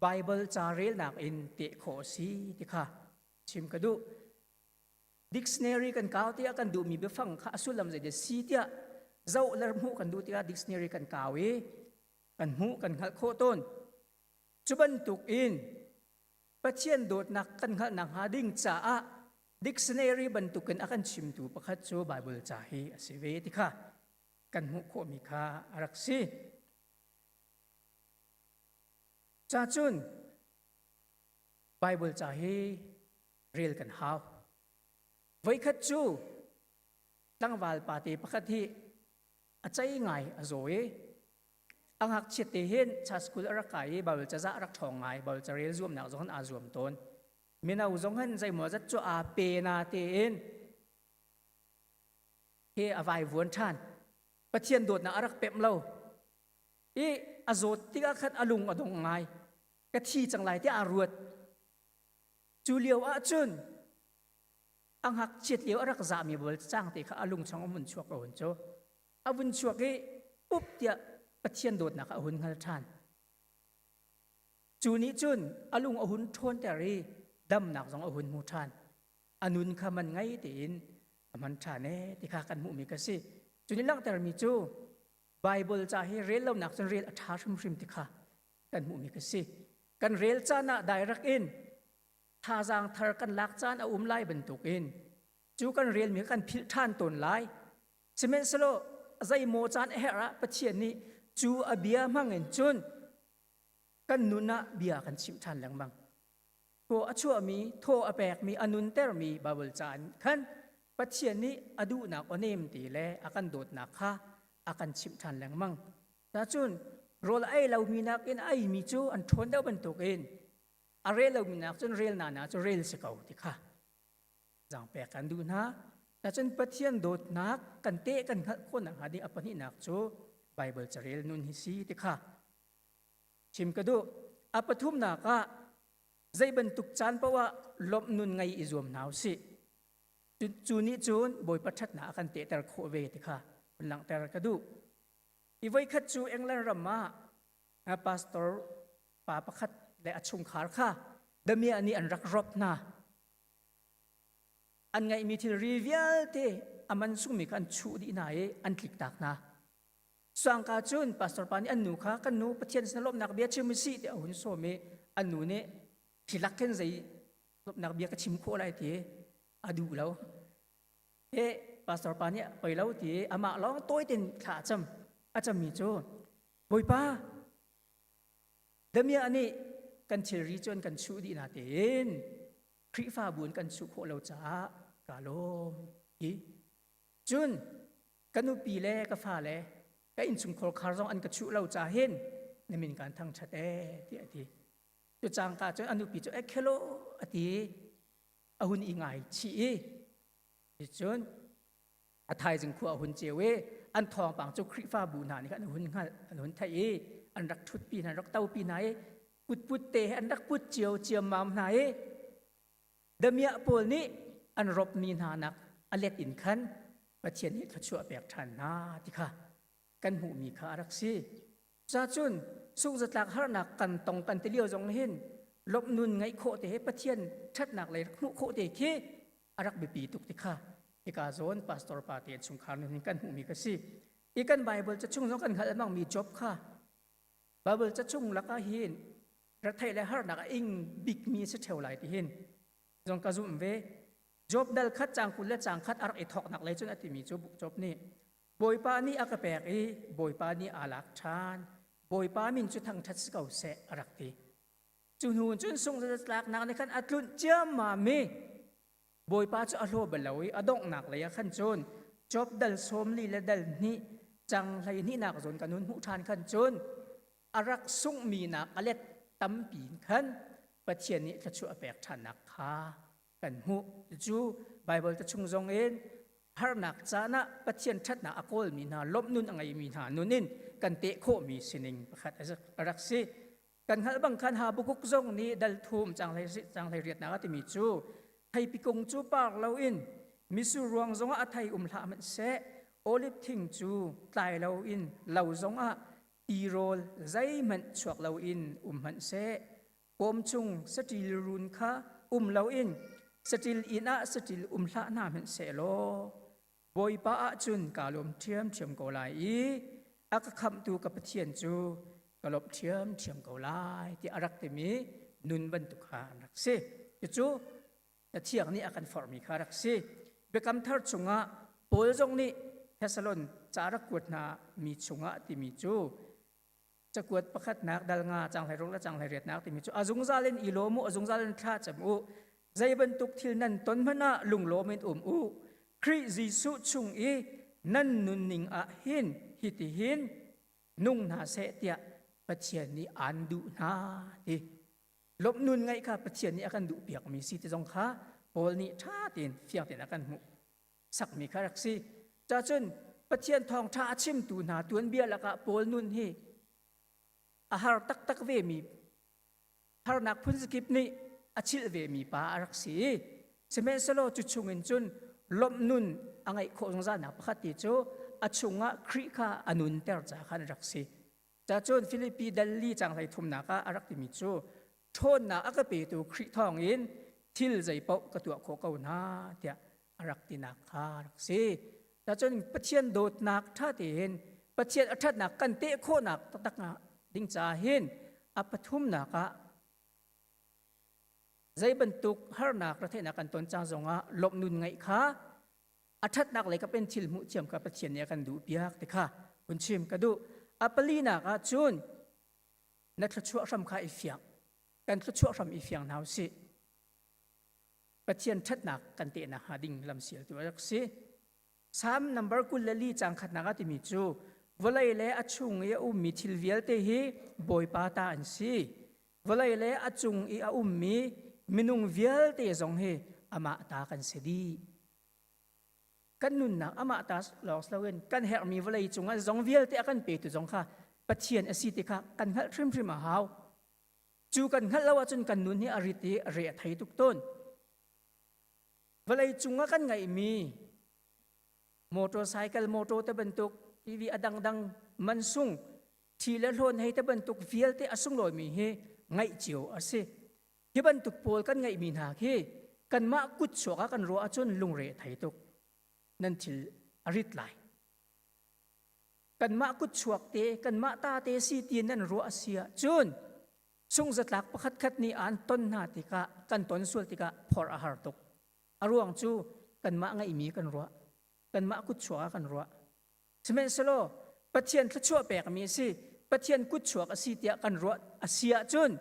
Baibal ca relnak in teh khawh a si ti kha chim ka duh. Dictionary kan kau tiah kan duhmi biafang kha a sullam zeidah si tiah zoh le hmuh kan duh tikah dictionary kan kau i kan hmuh kan hngalh khawh tawn. Cu bantuk in Pathian dawtnak kan hngalh nakhnga ding caah dictionary bantukin a kan chimtu pakhat cu Baibal ca hi a si ve ti kha kan hmuh khawhmi kha a rak si. Ca cun Baibal ca hi rel kan hau. Voikhat cu tlangval pate pakhat hi a cei ngai a zaw i a ngakchiat te hin cha school a rak kai i Baibal caza a rak ṭhawng ngai Baibal carel zuamnak zong aa zuam tawn. Mino zong hin zeimaw zat cu aa pe na tein he a vaivuan ṭhan. Pathian dawtnak a rak pemh lo. I a zawt tikah khan a lung a dong ngai. Ka thi cang lai tiah aa ruat. Cu lio ahcun a ngakchiat lio a rak zahmi bal cang te kha a lung chung a vun chuak a hun cu. A vun chuak i up tiah Pathian dawtnak a hun hngal ṭhan. Cu nih cun a lung a hun ṭhawnter i damnak zong a hun hmu ṭhan. A nun kha man ngei tein a hman ṭhan ee ti kha kan hmuhmi ka si. Cu nih langhtermi cu Baibal ca hi rel lonak cun rel a ṭha hrimhrim ti kha kan hmuhmi ka si. Kan rel caan ah direct in thazaang thar kan lak caan a um lai bantukin cu kan relmi kan philh ṭhan tawn lai. Sihmanhsehlaw zeimaw caan a herh ah Pathian nih cu a bia hmangin cun kan nun ah bia kan chimh ṭhan lengmang. Thaw a chuahmi, thaw a pekmi, a nuntermi Baibal ca in khan Pathian nih a duhnak aw nem ti le a kan dawtnak kha a kan chimh ṭhan lengmang. Cun rawl a ei lomi nakin a eimi cu an ṭhawn deuh bantukin a rel lomi nak cun rel nana cu rel si ko ti kha zaangpek kan duh hna. Cun Pathian dawtnak kan teh kan hngalh khawh nakhnga ding a pahnihnak cu Baibal carel nun hi si ti kha chim ka duh. A pathumnak ah zei bantuk caan paoh ah lawmh nun ngei i zuam hna usih. Cu nih cun Bawipa ṭhatnak a kan tehter khawh ve ti kha hun langhter ka duh. I voikhat cu England ram ah pastor pa pakhat le a chungkhar kha damiah nih an rak rop hna. An ngeihmi thilri vialte a man sungmi kha an chuh dih hna i an tliktak hna. Sangka cun pastor pa nih an nu kha kan nu Pathian sin lawmhnak bia chim usih tiah a hun sawm i an nu nih hi lak khin zei lawmhnak bia ka chim khawh lai ti a duh lo. He pastor pa nih poi lo ti amah lawng tawi tein thla a cam. A cammi cu Bawipa damiah nih kan thilri cu an kan chuh dih na tein Khrihfabu in kan chuh khawh lo caah ka lawm ti. Cun ka nupi le ka fale ka innchungkhar khar zong an ka chuh lo ca hin na min kaan thangṭhat ee tiah a ti. Cu cangka cun a nupi cu ekhelo a ti a hun i ngaichih i cun a thaizing khua a hun ceu i an thawngpang cu Khrihfabu hna nih khan an hun hngalh an hun theih i an rak ṭhutpi hna an rak topi hna i putput te he an rak put cio ciammam hna i Damiah pawl nih an ropmi hna nak a let in khan Pathian nih thluachuah pek ṭhan hna ti kha kan hmuhmi kha a rak si. Cacun sungzatlak harnak kan tong kan ti lio zong hin lawmh nun ngeih khawh te he Pathian ṭhatnak lei rak hmuh khawh te khi a rak biapi tuk ti kha hika zawn pastor pa te chungkhar nun hin kan hmuhmi ka si. I kan Bible ca chung zong kan hngalh lengmangmi Job kha Bible ca chung lakah hin retheih le harnak a ing bikmi si ṭheo lai ti hin zong ka zumh ve. Job dal khat caang 20 le caang khat a rak i thawknak lei cun a timi cu Job nih Bawipa nih a ka pek i Bawipa nih aa lak ṭhan. Bawipa min cu thangṭhat si ko seh a rak ti. Cu hnu cun sungzatlaknak nih khan a tlunh ciammam i Bawipa cu a hlaw bal lo i a donghnak lei ah khan cun Job dal 40 le dal hnih cang 12nak zawn kan hun hmuh ṭhan khan cun a rak sunghmi nak a let tampi in khan Pathian nih thluachuah a pek ṭhannak kha kan hmuh. Cucu Baibal te chung zong in harnak caan ah Pathian ṭhatnak a kawlmi hna lawmh nun a ngeimi hna nun in kan teh khawhmi sining pakhat a rak si. Kan hngalh bang khan Habakkuk zong nih dal thum canghlei riatnak a timi cu theipi kung cu par loin mitsur ruang zongah a thei um hlah hmanhseh oliv thing cu tlai loin lo zongah tirawl zeihmanh chuak loin um hmanhseh pawm chung saṭil run kha um loin saṭil inn ah saṭil um hlah hna hmanhseh law Bawipa ah cun kaa lawm ṭhiamṭhiam ko lai i a ka khamhtu ka Pathian cu ka lawmh ṭhiamṭhiam ko lai tiah a rak timi nun bantuk kha an rak si. Cucu Cathiang nih a kan forhmi kha rak si. Biakam thar chungah Paul zong nih Thessalon ca rak kuat hna mi chungah timi cu cakuat pakhatnak dal nga canghlei ruk le canghlei riatnak timi cu a zungzal in i lawm u a zungzal in thla cam u zei bantuk thil nan ton hmanh ah lunglawm in um u Khrih Jesuh chung i nan nunning ah hin hitihin nung hna seh tiah Pathian nih aan duh hna ti lawmh nun ngaih kha Pathian nih a kan duh piakmi si ti zong kha Paul nih ṭha tein fiang tein a kan hmuh sakmi kha rak si. Cacun Pathian thawngṭha a chimtu hna tuanbia lakah Paul nun hi a har taktak vemi harnak phunzakip nih a chilh vemi pa a rak si. Sihmanhsehlaw cu chungin cun lawmh nun a ngeih khawh zungzalnak pakhat ti cu a chungah Khrih kha a nunter ca khan a rak si. Cacun Filipi dal li cang hlei thumnak ah a rak timi cu ṭhawnnak a ka petu Khrih thawngin thil zeipaoh ka tuah khawh ko hna tiah a rak tinak kha a rak si. Cacun Pathian dawtnak ṭha tein Pathian a ṭhatnak kan teh khawhnak taktak ding caah hin a pathumnak ah zei bantuk harnak retheihnak kan ton cang zongah lawmh nun ngeih kha a ṭhatnak lei kap in thil hmuh thiam kha Pathian nih a kan duh piak ti kha hun chim ka duh. A palinak ah cun na thluachuah hram kha i fiang. Kan thluachuah hram i fiang hna usih. Pathian ṭhatnak kan tehnak hnga ding lamsialtu a rak si. Psalm number 24 caang khatnak ah timi cu vawlei le a chung i a ummi thil vialte hi Bawipa ta an si. Vawlei le a cung i a ummi minung vialte zong hi amah ta kan si dih. Kan nunnak amah ta lawng si loin kan herhmi vawlei cungah zong vialte a kan petu zong kha Pathian a si ti kha kan hngalh hrimhrim a hau. Cu kan hngalh lo ahcun kan nun hi a rit i a re a thei tuk tawn. Vawlei cungah kan ngeihmi motorcycle motor te bantuk TV a dangdang mansung thi le hlawn hei te bantuk vialte a sunglawimi hi ngaih cio a si. Hi bantuk pawl kan ngeihmi hna khi kanmah kut chuak ah kan ruah ahcun lungre a thei tuk. Nan thil a rit lai. Kanmah kut chuak te, kanmah ta te si ti nan ruah a si ahcun sungzatlak pakhatkhat nih aan ton hna tikah kan ton sual tikah phorh a har tuk. A ruang cu kanmah ngeihmi kan ruah. Kanmah kut chuak ah kan ruah. Sihmanhsehlaw Pathian thluachuah pekmi a si, Pathian kutchuak a si tiah kan ruah a si ahcun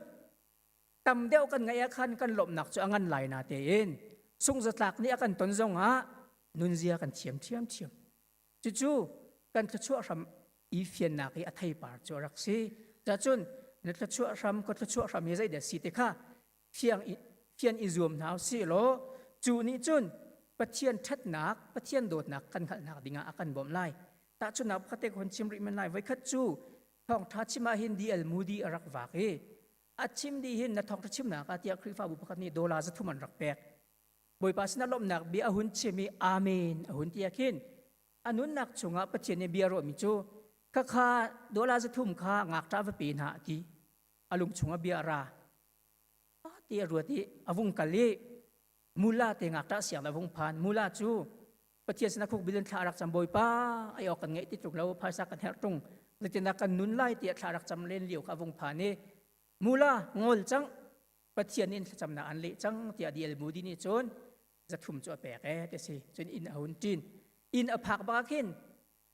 tam deuh kan ngeih ah khan kan lawmhnak cu a ngan lai na tein sungzatlak nih a kan ton zongah nunzia kan thiam ṭhiamṭhiam. Cucu kan thluachuah hram i fiannak i a theipar cu a rak si. Cacun na thluachuah hram ka thluachuah hram hi zeidah si ti kha fiang i fian i zuam hna usih law cu nih cun Pathian ṭhatnak, Pathian dawtnak kan hngalhnak dingah a kan bawmh lai. Tahchunhnak pakhat te ka hun chim rih men lai. Voikhat cu thawngṭha chim ah hin D.L. Moody a rak vak i a chim dih hin na thawngṭha chimnak ah tiah Khrihfabu pakhat nih dollar 300 an rak pek. Bawipa sinah lawmhnak bia a hun chim i Amen a hun ti ah khin a nunnak chungah Pathian nih bia ruahmi cu khakha dollar 300 kha ngakṭah va pe hna a ti. A lung chungah bia a ra. Ti a ruat i a vung kal i mula te ngakṭah siang a vung phan. Mula cu Pathian sinah khuk bil in thla a rak cam Bawipa ai awk kan ngeih ti tluk lo phaisa kan herh ṭung zeitindah kan nun lai tiah thla rak cam len lio kha a vung phan i mula ngol cang Pathian nih thlacamnak an leh cang tiah D.L. Moody nih cun 300 cu a pek ee ti si cun inn a hun ṭin inn a phak bak khin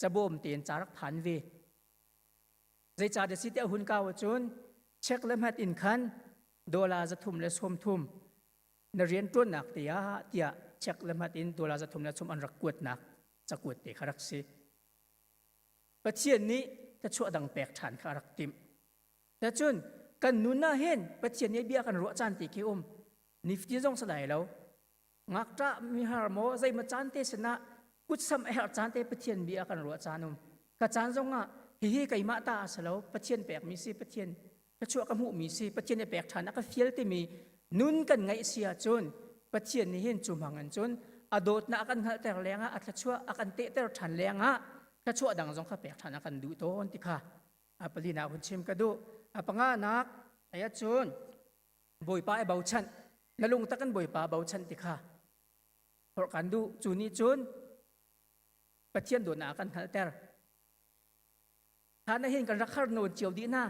cabawm tein ca rak phan ve zeicah si tiah hun kau ahcun check le hmat in khan. Dollar 330 na rianṭuannak te ah tiah check le hmat in dollar 330 an rak kuatnak cakuat te kha rak si. Pathian nih thluachuah dang pek ṭhan kha a rak timh. Cun kan nun ah hin Pathian nih bia kan ruah caan ti khi um. Nifatin zong si lai lo. Ngakṭah mihar maw zeimaw caan te sinah kutsam a herh caan te Pathian bia kan ruah caan um. Ka caan zongah hihi keimah ta a si lo Pathian pekmi si Pathian thluachuah ka hmuhmi si Pathian nih pek ṭhan a ka fial timi nun kan ngeih si ahcun Pathian nih hin cu hmang in cun a dawtnak a kan hngalhter lengah a thluachuah a kan tehter ṭhan lengah thluachuah dang zong kha pek ṭhan a kan duh tawn ti kha a palinak hun chim ka duh. A panganak ai ahcun Bawipa i bochan na lungtak in Bawipa bochan ti kha forh kan duh. Cu nih cun Pathian dawtnak a kan hngalhter. Hlan ah hin kan rak har nawn cio dih hna.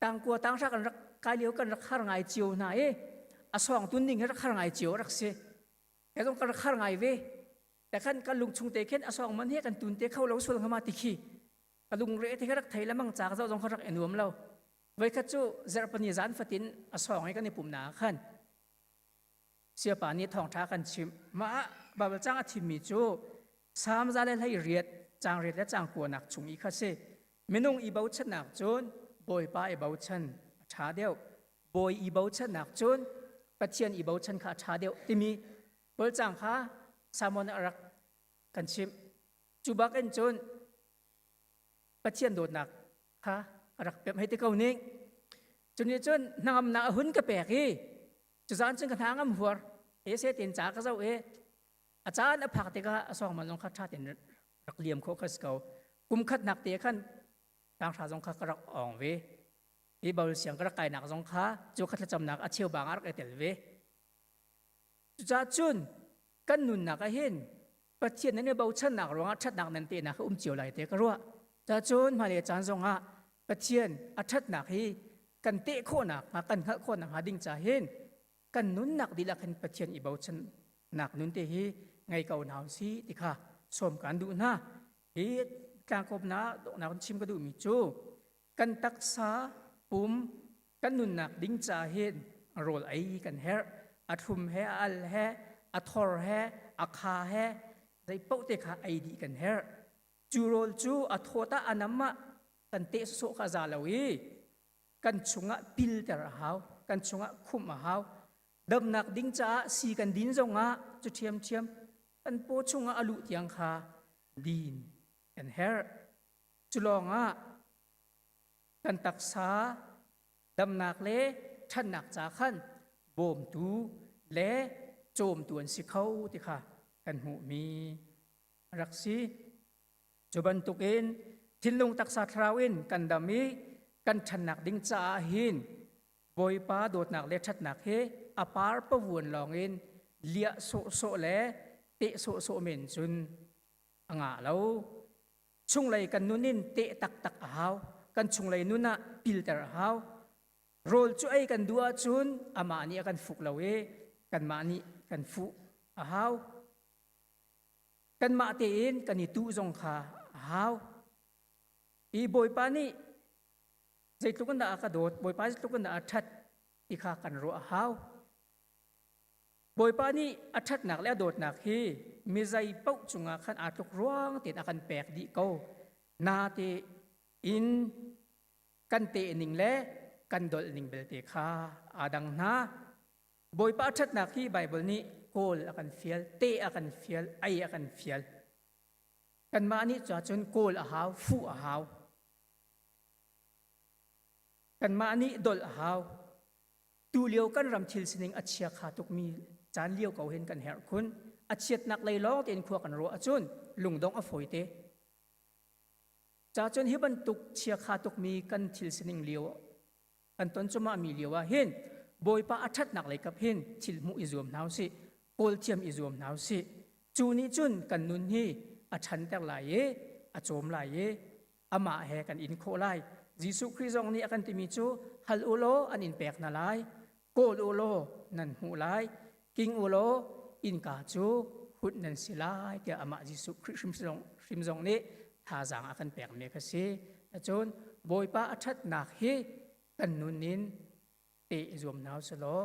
Tangkua tanghra kan rak kai lio kan rak har ngai cio hna i a sawng tun ning hi rak har ngai cio rak si. Ke zong kan rak har ngai ve. Te khan kan lung chung te khin a sawng man he kan tun te kho lo sual ngama ti khi ka lungre te kha rak thei lamang ca ka zoh zong kha rak i nuam lo. Voikhat cu zarhpani zan fatin a sawng i kan i pumnak ah khan siapa nih thawngṭha kan chimh. Mah ah Baibal caang a thimmi cu Salm 118 caang riat le caang kuanak chung i kha si. Minung i bochannak cun Bawipa i bochan a ṭha deuh. Bawi i bochannak cun Pathian i bochan kha a ṭha deuh timi Baibal caang kha Salmon a rak kan chimh. Cu bak in cun Pathian dawtnak kha a rak pemh hei ti ko ning. Cu nih cun hnangamnak a hun ka pek i cuzaan cun ka hna ngam huar e se ten ca ka zoh i a caan a phak tikah a sawng man zong kha ṭha tein rak liam khawh kha si ko. Kum khatnak te khan tanghra zong kha ka rak awng ve. Hi Baibal siang ka rak kainak zong kha cu kha thlacamnak a cheubang ah rak i tel ve. Cucaah cun kan nunnak ah hin Pathian nan i bochannak ruangah ṭhatnak nan tehnak kha um cio lai te ka ruah. Cacun hmailei caan zongah Pathian a ṭhatnak hi kan teh khawhnak hnga kan hngalh khawhnak hnga ding ca hin kan nunnak dihlak hin Pathian i bochannak nun te hi ngei ko hna usih ti kha sawm kan duh hna. Hi tlangkawpnak donghnak in chim ka duhmi cu kan taksa pum kan nunnak ding ca hin rawl ei kan herh. A thlum he a al he a thor he a kha he zei paoh te kha ei dih kan herh. Cu rawl cu a thawt ah a nam ah kan teh sawsawh kha za lo i kan chungah pilter a hau, kan chungah khumh a hau. Damnak ding caah si kan din zongah cu ṭhiamṭhiam kan paw chungah a luh tiang kha din kan herh. Cu lawngah kan taksa damnak le ṭhatnak ca khan bawmtu le cawmtu an si kho ti kha kan hmuhmi a rak si. Cu bantukin thinlung taksa thlarau in kan dam i kan ṭhannak ding caah hin Bawipa dawtnak le ṭhatnak hi a par pavuan lawngin liah sawhsawh le teh sawhsawh men cun a ngah lo. Chunglei kan nun in teh taktak a hau. Kan chunglei nun ah pilter a hau. Rawl cu ei kan duh ahcun amah nih a kan fuk lo i kanmah nih kan fuh a hau. Kanmah tein kan i tuh zong kha a hau. I Bawipa nih zeitluk in dah a ka dawt, Bawipa zeitluk in dah a ṭhat ti kha kan ruah a hau. Bawipa nih a ṭhatnak le a dawtnak hi mi zei paoh cungah khan aa tluk ruang tein a kan pek dih ko. Nate in kan teh ning le kan dolh ning belte kha aa dang hna. Bawipa a ṭhatnak hi Baibal nih kawl a kan fial, teh a kan fial, ei a kan fial. Kanmah nih cun kawl a hau, fuh a hau. Kanmah nih dolh a hau. Tulio kan ram thil sining a chia kha tukmi caan lio ko hin kan herh khun. A chiatnak lei lawng tein khua kan ruah ahcun lungdongh a fawi te. Ca cun hi bantuk chia kha tukmi kan thil sining lio kan ton cumah mi lio ah hin Bawipa a ṭhatnak lei kap hin thil hmuh i zuam hna usih, kawl thiam i zuam hna usih. Cu nih cun kan nun hi a ṭhanter lai i a cawm lai i amah he kan in khawh lai. Jesuh Khrih zong nih a kan timi cu hal u law an in pek hna lai, kawl u law nan hmuh lai, king u law innka cu hunh nan si lai tiah amah Jesuh Khrih hrim zong, hrim zong nih thazaang a kan pekmi kha si. Cun Bawipa a ṭhatnak hi kan nun in te. te i zuam hna usih law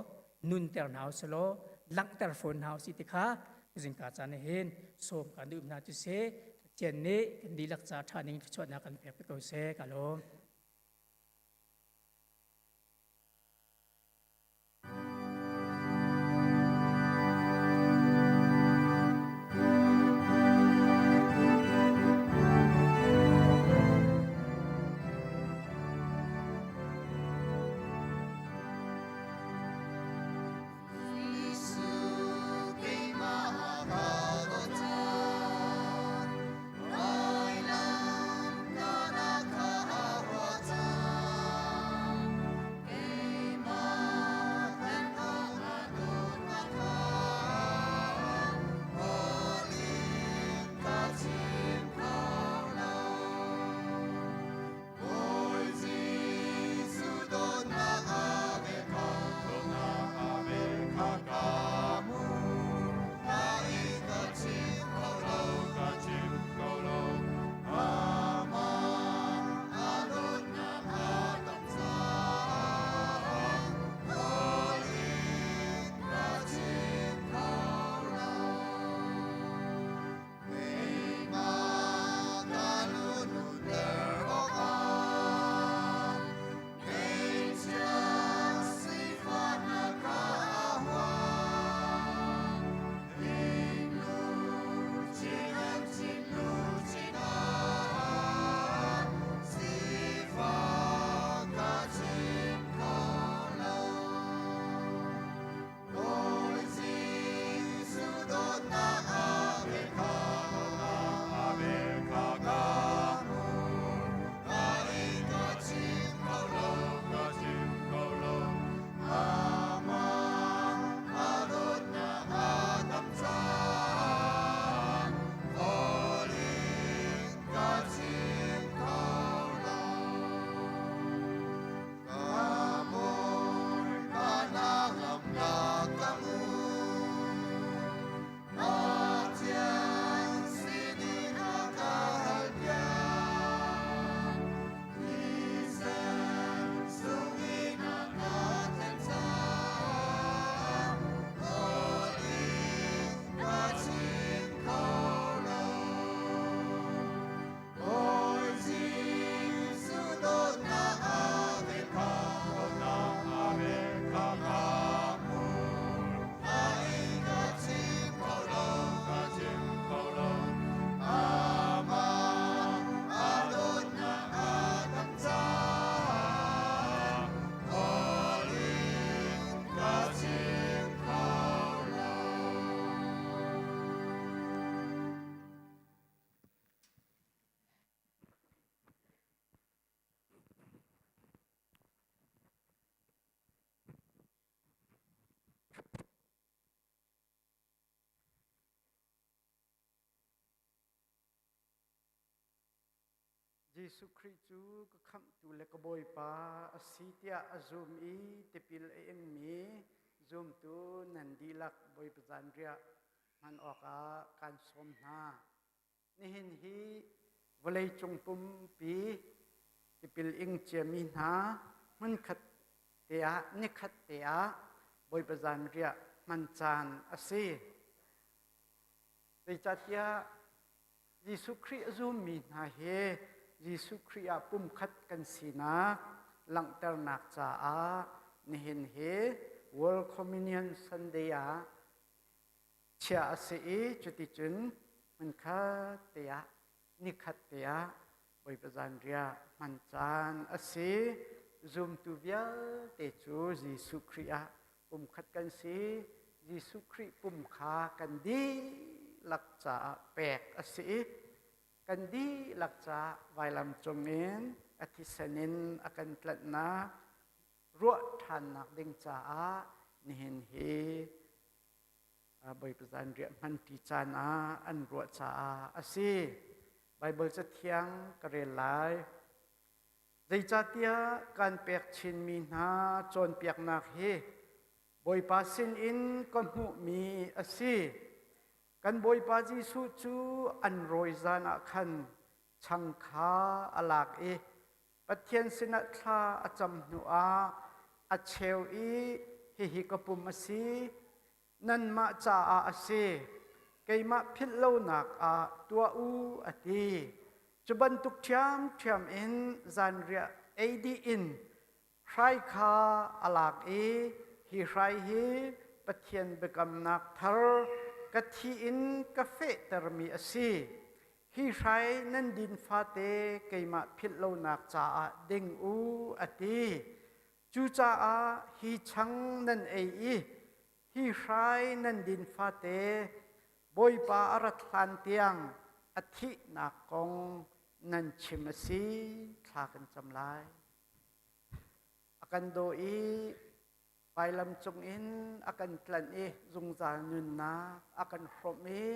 nunter hna usih law langhter fawn hna usih ti kha zingka caan ah hin sawm kan duh hna cu si. Pathian nih kan dihlak ca ṭha ning thluachuahnak kan pek ko seh. Ka lawm. Jesuh keimah ka dawt cang, vailam tahnak kha a huah cang. Keimah kan awk dawtnak kha hawl in ka chim kho lo. Bawi Jesuh dawtnak a vel kha, dawtnak a vel kha ka hmu. Nain ka chim kho lo, ka chim kho lo. Amah a dawtnak a tam caah, hawl in ka chim kho lo. Keimah ka lununter awkah ngeihchia sifahnak kha a huam. Luchin an chin luchin ah sifah ka chim kho lo. Bawi Jesuh dawtnak a vel kha, dawtnak a vel kha ka hmu. Nain ka chim kho lo, ka chim kho lo. Amah a dawtnak a tam caah, hawl in ka chim kho lo. Ka Bawipa na ngamnak ka hmu. Pathian sinin a ka halpiak. Thisen sungin a ka then cang. Hawl in ka chim kho lo. Bawi Jesuh dawtnak a vel kha, dawtnak a vel kha ka hmu. Nain ka chim kho lo, ka chim kho lo. Amah a dawtnak a tam caah, hawl in ka chim kho lo. Jesuh Khrih cu ka khamhtu le ka Bawipa a si tiah a zum i tipil a ingmi zumtu nan dihlak Bawipa zanriah hman awkah kaan sawm hna. Nihin hi vawleicung pumpi tipil ing ciami hna hmunkhat te ah nikhat te ah Bawipa zanriah hman caan a si. Zeicahtiah Jesuh Khrih a zummi hna hi Jesuh Khrih ah pumkhat kan sinak langhternak caah nihin hi World Communion Sunday ah chiah a si i cuticun hmunkhat te ah nikhat te ah Bawipa zanriah hman caan a si. Zumtu vialte cu Jesuh Khrih ah pumkhat kan si. Jesuh Khrih pum kha kan dihlak caah pek a si i kan dihlak caah vailam cungin a thisen in a kan tlanhnak ruah ṭhannak ding caah nihin hi Bawipa zanriah hmanṭi caan ah an ruah caah a si. Baibal Cathiang ka rel lai. Zeicahtiah kan pek chinmi hna cawnpiaknak hi Bawipa sinin ka hmuhmi a si. Kan Bawipa Jesuh cu an rawi zan ah khan chang kha a lak i Pathian sinah thla a cam hnuah. a cheu i hihi ka pum a si, nanmah caah a si, keimah philh lonak ah tuah u, a ti. Cu bantuk ṭhiamṭhiam in zanriah ei dih in hrai kha a lak i hi hrai hi Pathian biakamnak thar ka thi in ka fehtermi a si. Hi hrai nan din fate keimah philh lonak caah ding u, a ti. Cucaah hi chang nan ei i hi hrai nan din fate Bawipa a rat hlan tiang a thihnak kong nan chim a si. Thla kan cam lai. A kan daw i vailam cungin a kan tlanh i zungzal nunnak a kan hrawmh i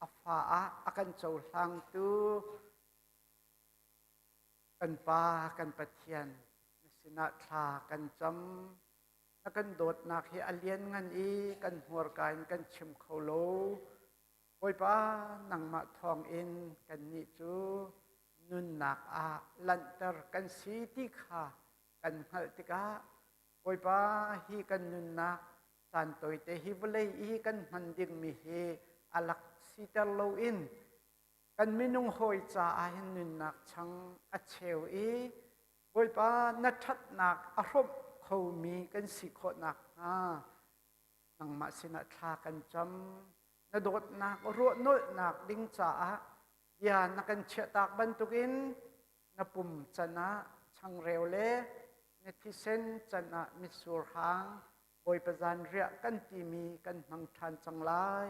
a fa ah a kan cohlangtu kan Pa kan Pathian na sinah thla kan cam. Na kan dawtnak hi a lianngan i kan hmurka in kan chim kho lo. Bawipa nangmah thawngin kannih cu nunnak ah lanhter kan si ti kha kan hngalh tikah Bawipa hi kan nunnak caan tawite hi vawlei i kan hman dingmi hi a lak siter loin kan minung hawi caah hin nunnak chang a cheu i Bawipa na ṭhatnak a hrawmh khomi kan si khawh nakhnga nangmah sinah thla kan cam. Na dawtnak ruahnolhnak ding caah bia na kan chiahtak bantukin na pum can ah changreu le na thisen can ah mitsur hang Bawipa zanriah kan timi kan hmang ṭhan cang lai.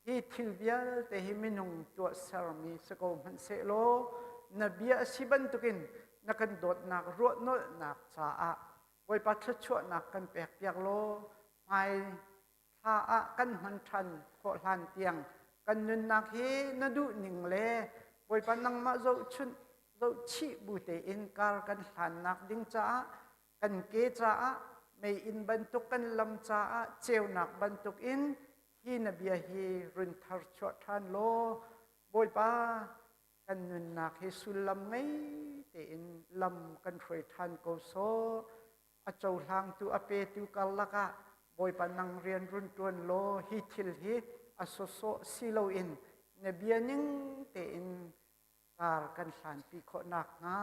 Hi thil vialte hi minung tuahsermi si ko hmanhsehlaw na bia a si bantukin na kan dawtnak ruahnolhnak caah Bawipa thluachuahnak kan pekpiak law hmai thla ah kan hman ṭhan khawh hlan tiang kan nunnak hi na duhning le Bawipa nangmah zohchunh zohchih bu tein kar kan hlannak ding caah kan ke caah meiinn bantuk kan lam caah ceunak bantuk in hi na bia hi run thar chuah ṭhan law Bawipa kan nunnak hi sullam ngei tein lam kan hruai ṭhan ko sawh. A cohlangtu a petu karlak ah Bawipa nang rian run ṭuan law hi thil hi a sawsawh si loin na bia ning tein kar kan hlanpi khawh nakhnga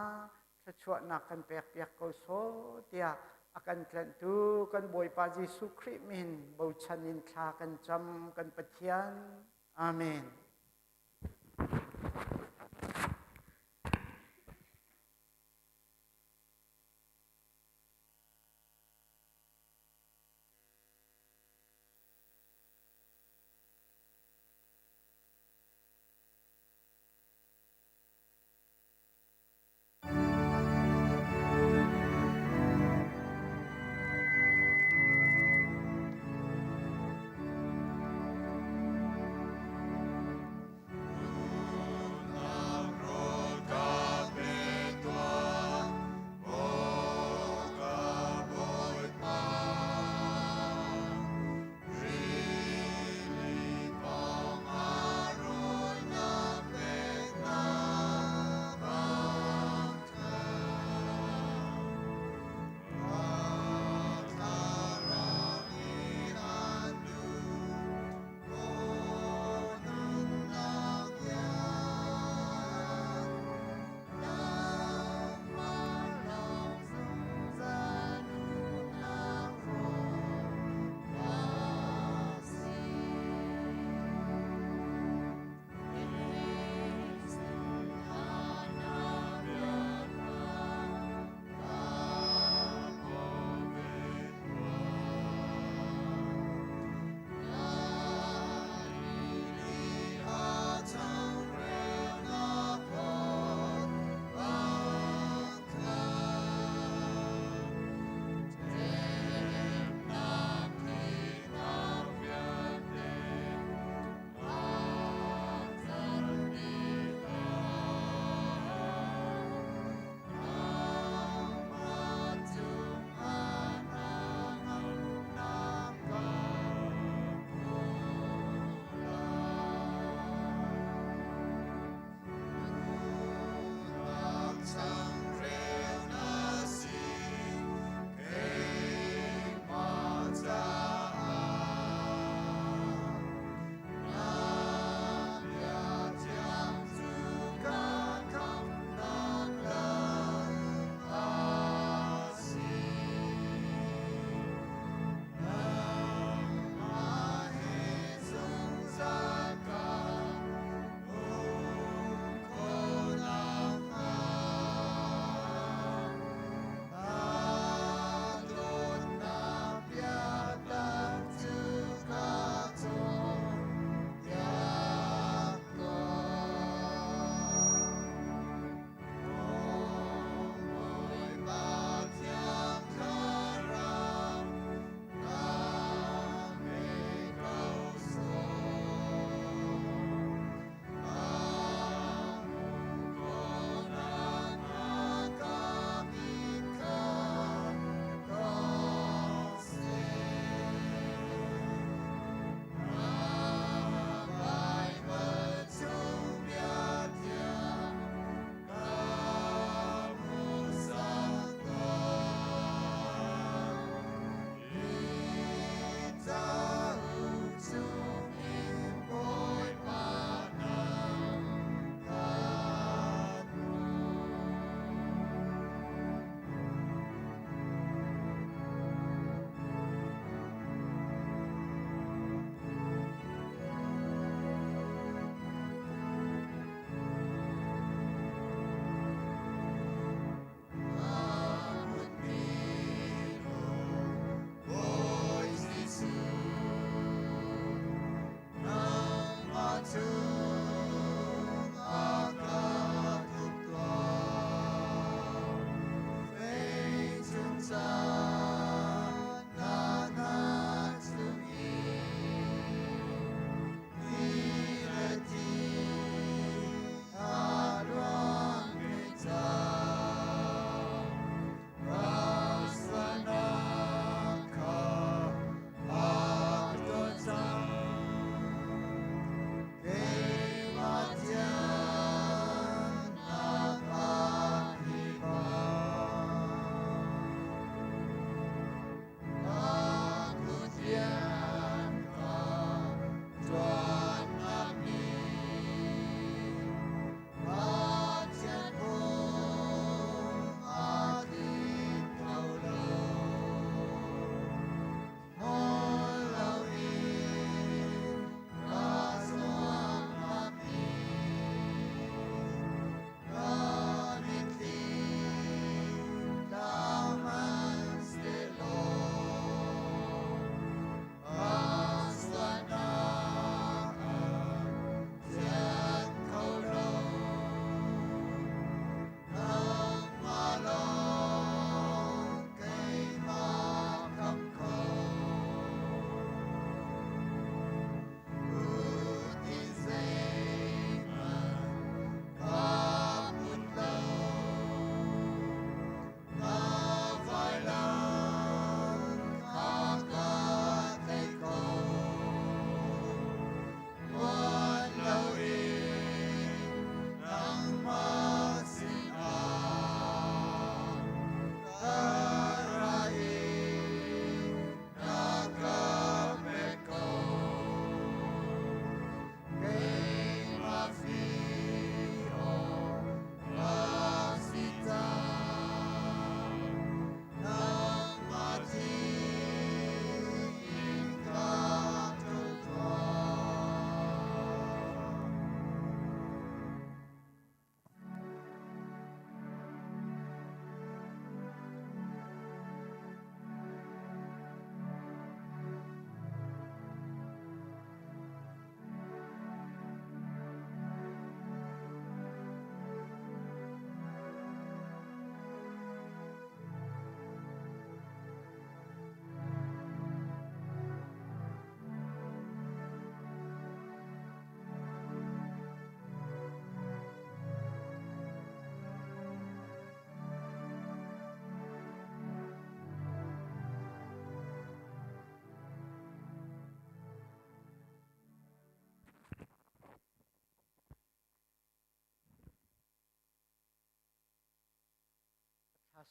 thluachuahnak kan pekpiak ko sawh tiah a kan tlanhtu kan Bawipa Jesuh Khrih min bochan in thla kan cam kan Pathian. Amen.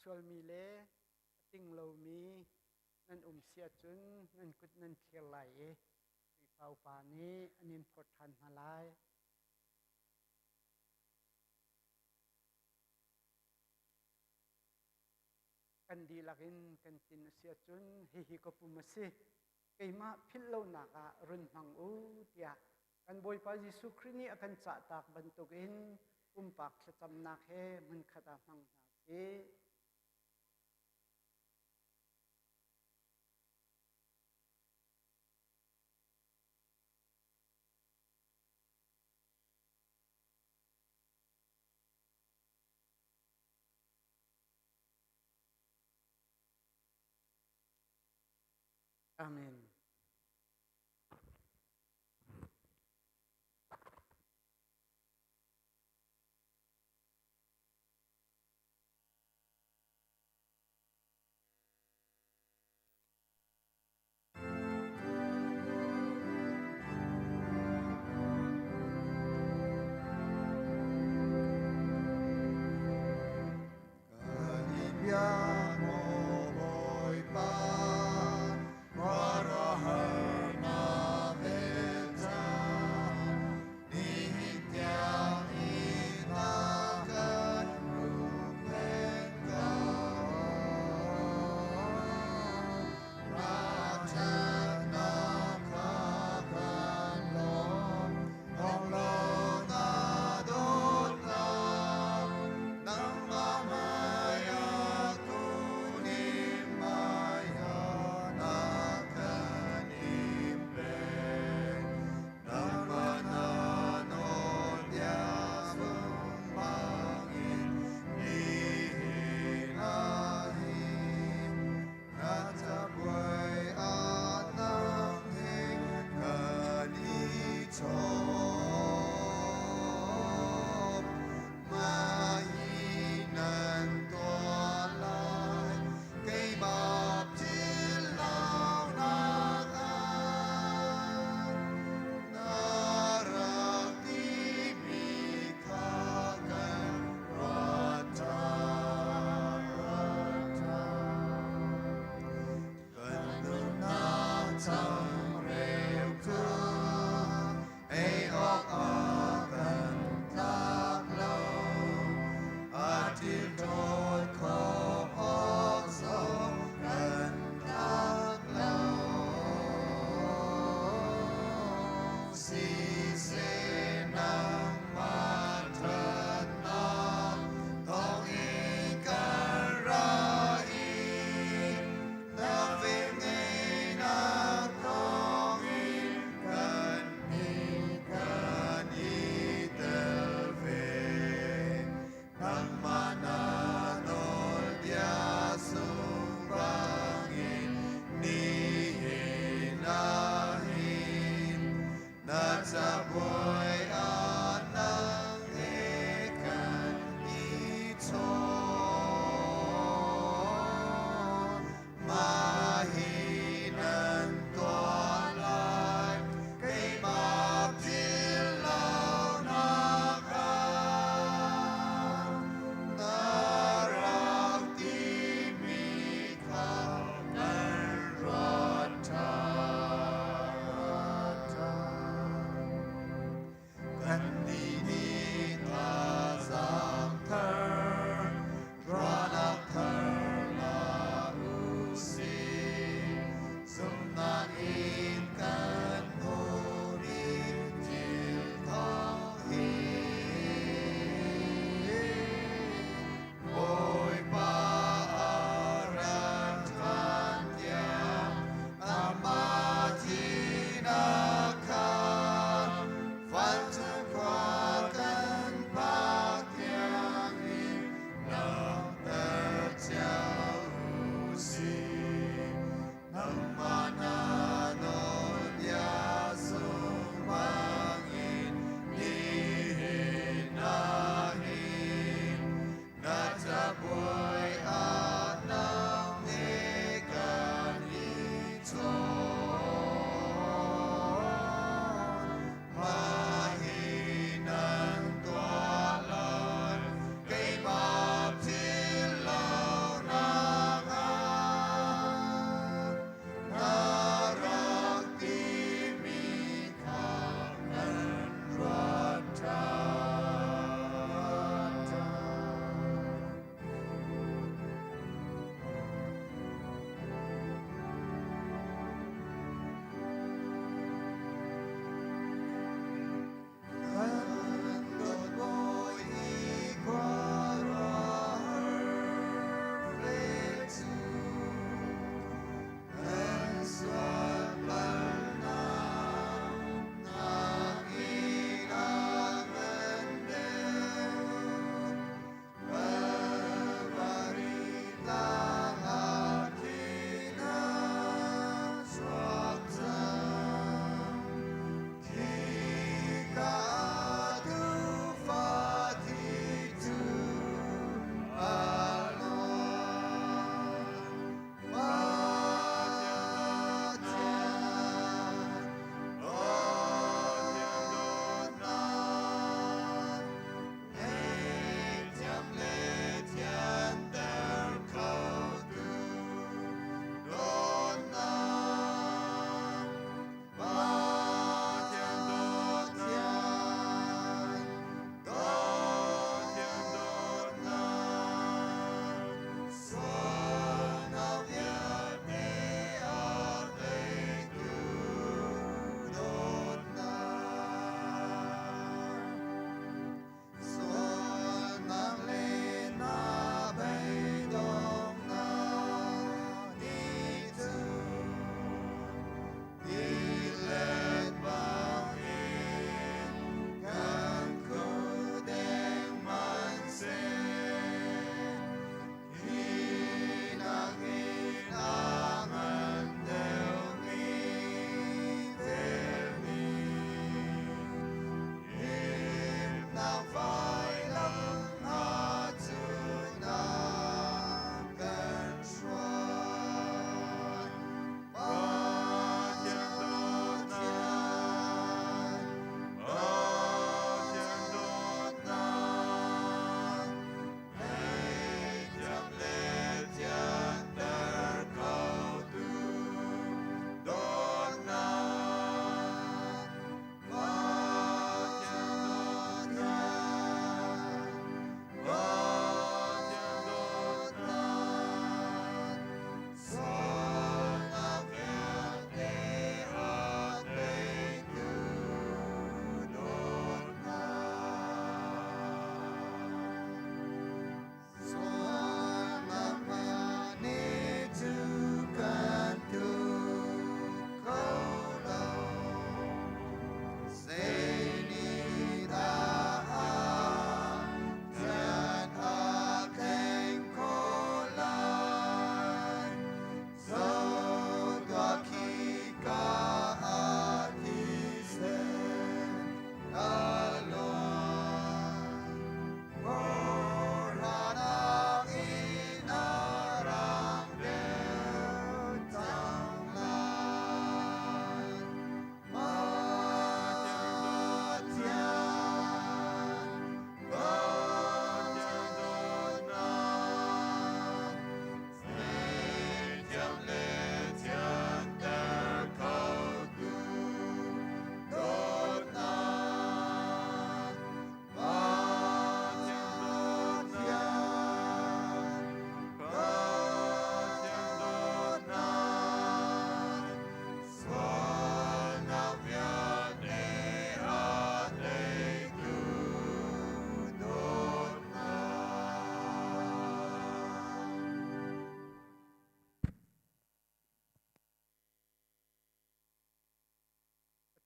sualmi le a ting lomi nan um si ahcun nan kut nan thlir lai i Khrihfa upa nih an in phawt ṭhan hna lai. Kan dihlak in kan tin a si ahcun hihi ka pum a si, keimah philh lonak ah run hmang u tiah kan Bawipa Jesuh Khrih nih a kan cahtak bantukin pumpak thlacamnak he hmunkhat ah hmang hna sih. Amen. Kan i biak maw Bawipa, khua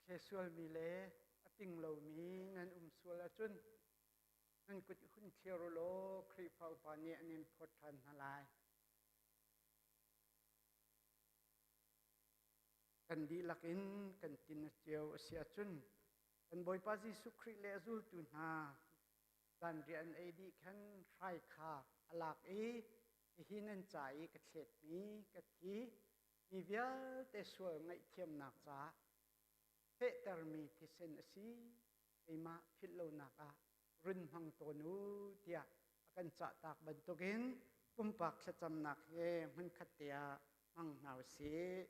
A thle sualmi le a ting lomi nan um sual ahcun nan kut hun thlir u law Khrihfa upa nih an in phawt ṭhan hna lai. Kan dihlak in kan tin a cio a si ahcun kan Bawipa Jesuh Khrih le a zultu hna zanriah an ei dih khan hrai kha a lak i hihi nan ca i ka thletmi ka thi mi vialte sual ngaihthiamnak caah fehtermi thisen a si keimah philh lonak ah run hmang tawn u tiah a kan cahtak bantukin pumpak thlacamnak he hmunkhat te ah hmang hna u sih.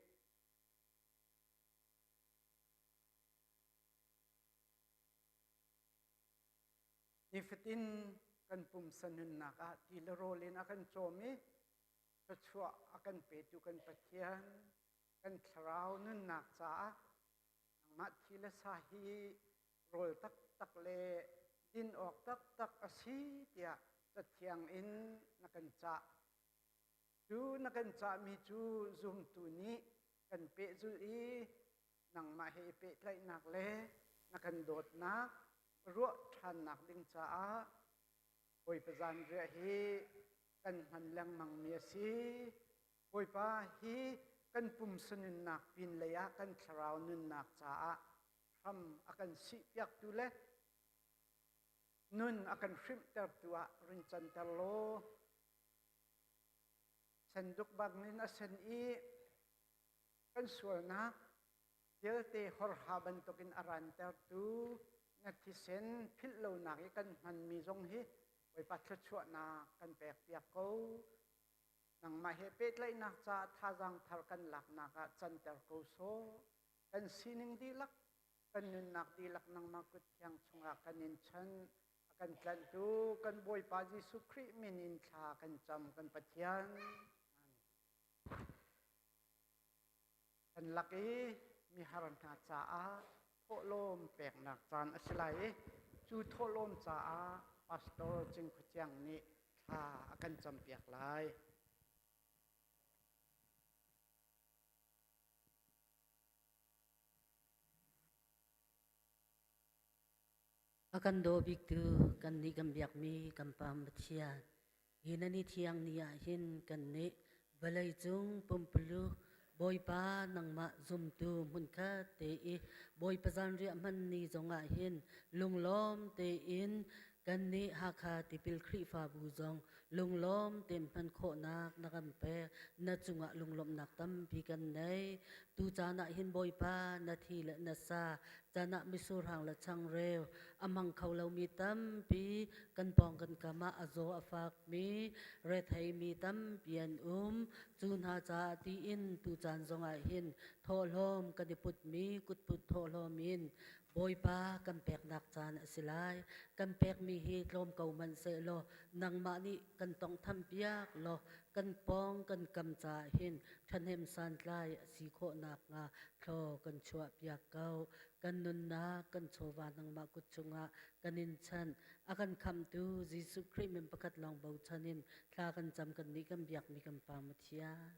Nifatin kan pumsa nunnak ah ti le rawl in a kan cawm i thluachuah a kan petu kan Pathian kan thlarau nunnak caah nangmah thi le sa hi rawl taktak le din awk taktak a si tiah Cathiang in na kan cah. Cu na kan cahmi cu zumtu nih kan pehzulh i nangmah he i pehtlaihnak le na kan dawtnak ruah ṭhannak ding caah Bawipa zanriah hi kan hman lengmangmi a si. Bawipa hi kan pumsa nunnak pinlei ah kan thlarau nunnak caah hram a kan sihpiaktu le nun a kan hrimhtertu ah run canter law senduk bangin a sen i kan sualnak vialte horha bantukin a rantertu na thisen philh lonak i kan hmanmi zong hi Bawipa thluachuahnak kan pekpiak ko. Nangmah he pehtlaihnak caah thazaang thar kan laknak ah canter ko sawh. Kan sining dihlak, kan nunnak dihlak nangmah kut thiang chungah kan in chanh. A kan tlanhtu kan Bawipa Jesuh Khrih min in thla kan cam kan Pathian. Kan lak i mihar hna caah thawhlawm peknak caan a si lai i cu thawhlawm caah Pastor Cingkhua Ciang nih thla a kan campiak lai. A kan daw biktu kannih kan biakmi kan Pa Pathian, hi na ni thiang ni ah hin kannih vawlei cung pumpuluk Bawipa nangmah zumtu hmunkhat te i Bawipa zanriah hman ni zongah hin lunglawm tein kannih Hakha Tipil Khrihfabu zong lunglawm tein hman khawhnak na kan pek. Na cungah lunglawmhnak tampi kan nei. Tu caan ah hin Bawipa na thi le na sa caan ah misurhang le changreu a hmang kho lomi tampi kan pawng kan kam ah a zaw a fakmi retheimi tampi an um. Cu hna caah tiin tu caan zongah hin thawhlawm kan i putmi kutput thawhlawm in Bawipa kan peknak caan a si lai. Kan pekmi hi tlawm ko hmanh sehlaw nangmah nih kan tawnghthampiak law kan pawng kan kam caah hin ṭhahnem santlai a si khawh nakhnga thlaw kan chuahpiak ko. Kan nunnak kan chawva nangmah kut chungah kan in chanh. A kan khamhtu Jesuh Khrih min pakhat lawng bochan in thla kan cam kan nih kan biakmi kan Pa Pathian.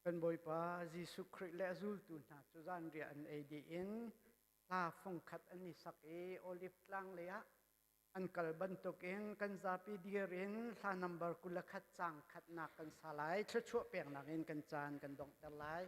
Kan Bawipa Jesuh Khrih le a zultu hna cu zanriah an ei dih in hla fungkhat an i sak i Olive tlang lei ah an kal bantukin kan zapi dir in hla nambar 21 caang khatnak kan sa lai. Thluachuah peknak in kan caan kan donghter lai.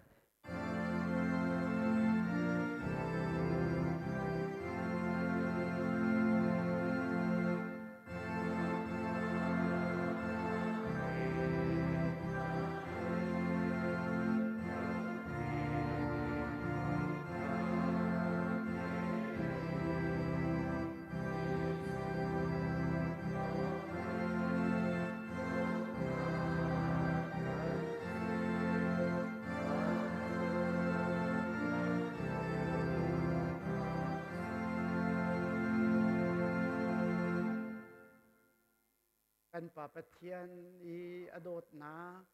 Kan Pa Pathian i a dawtnak,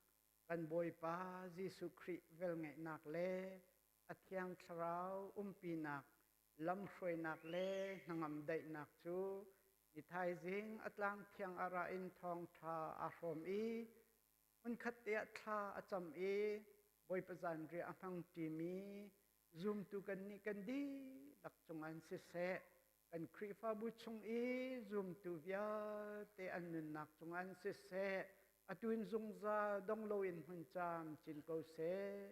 kan Bawipa Jesuh Khrih velngeihnak le a Thiang Thlarau umpinak, lamhruainak le hnangam daihnak cu ni thaizing a tlang thiang a ra in thawngṭha aa hrawm i hmunkhat te ah thla a cam i Bawipa zanriah a hmang ṭimi zumtu kannih kan dihlak cungah in siseh, kan Khrihfabu chung i zumtu vialte an nunnak cungah in siseh, atu in zungzal dong loin hmun camcin ko seh.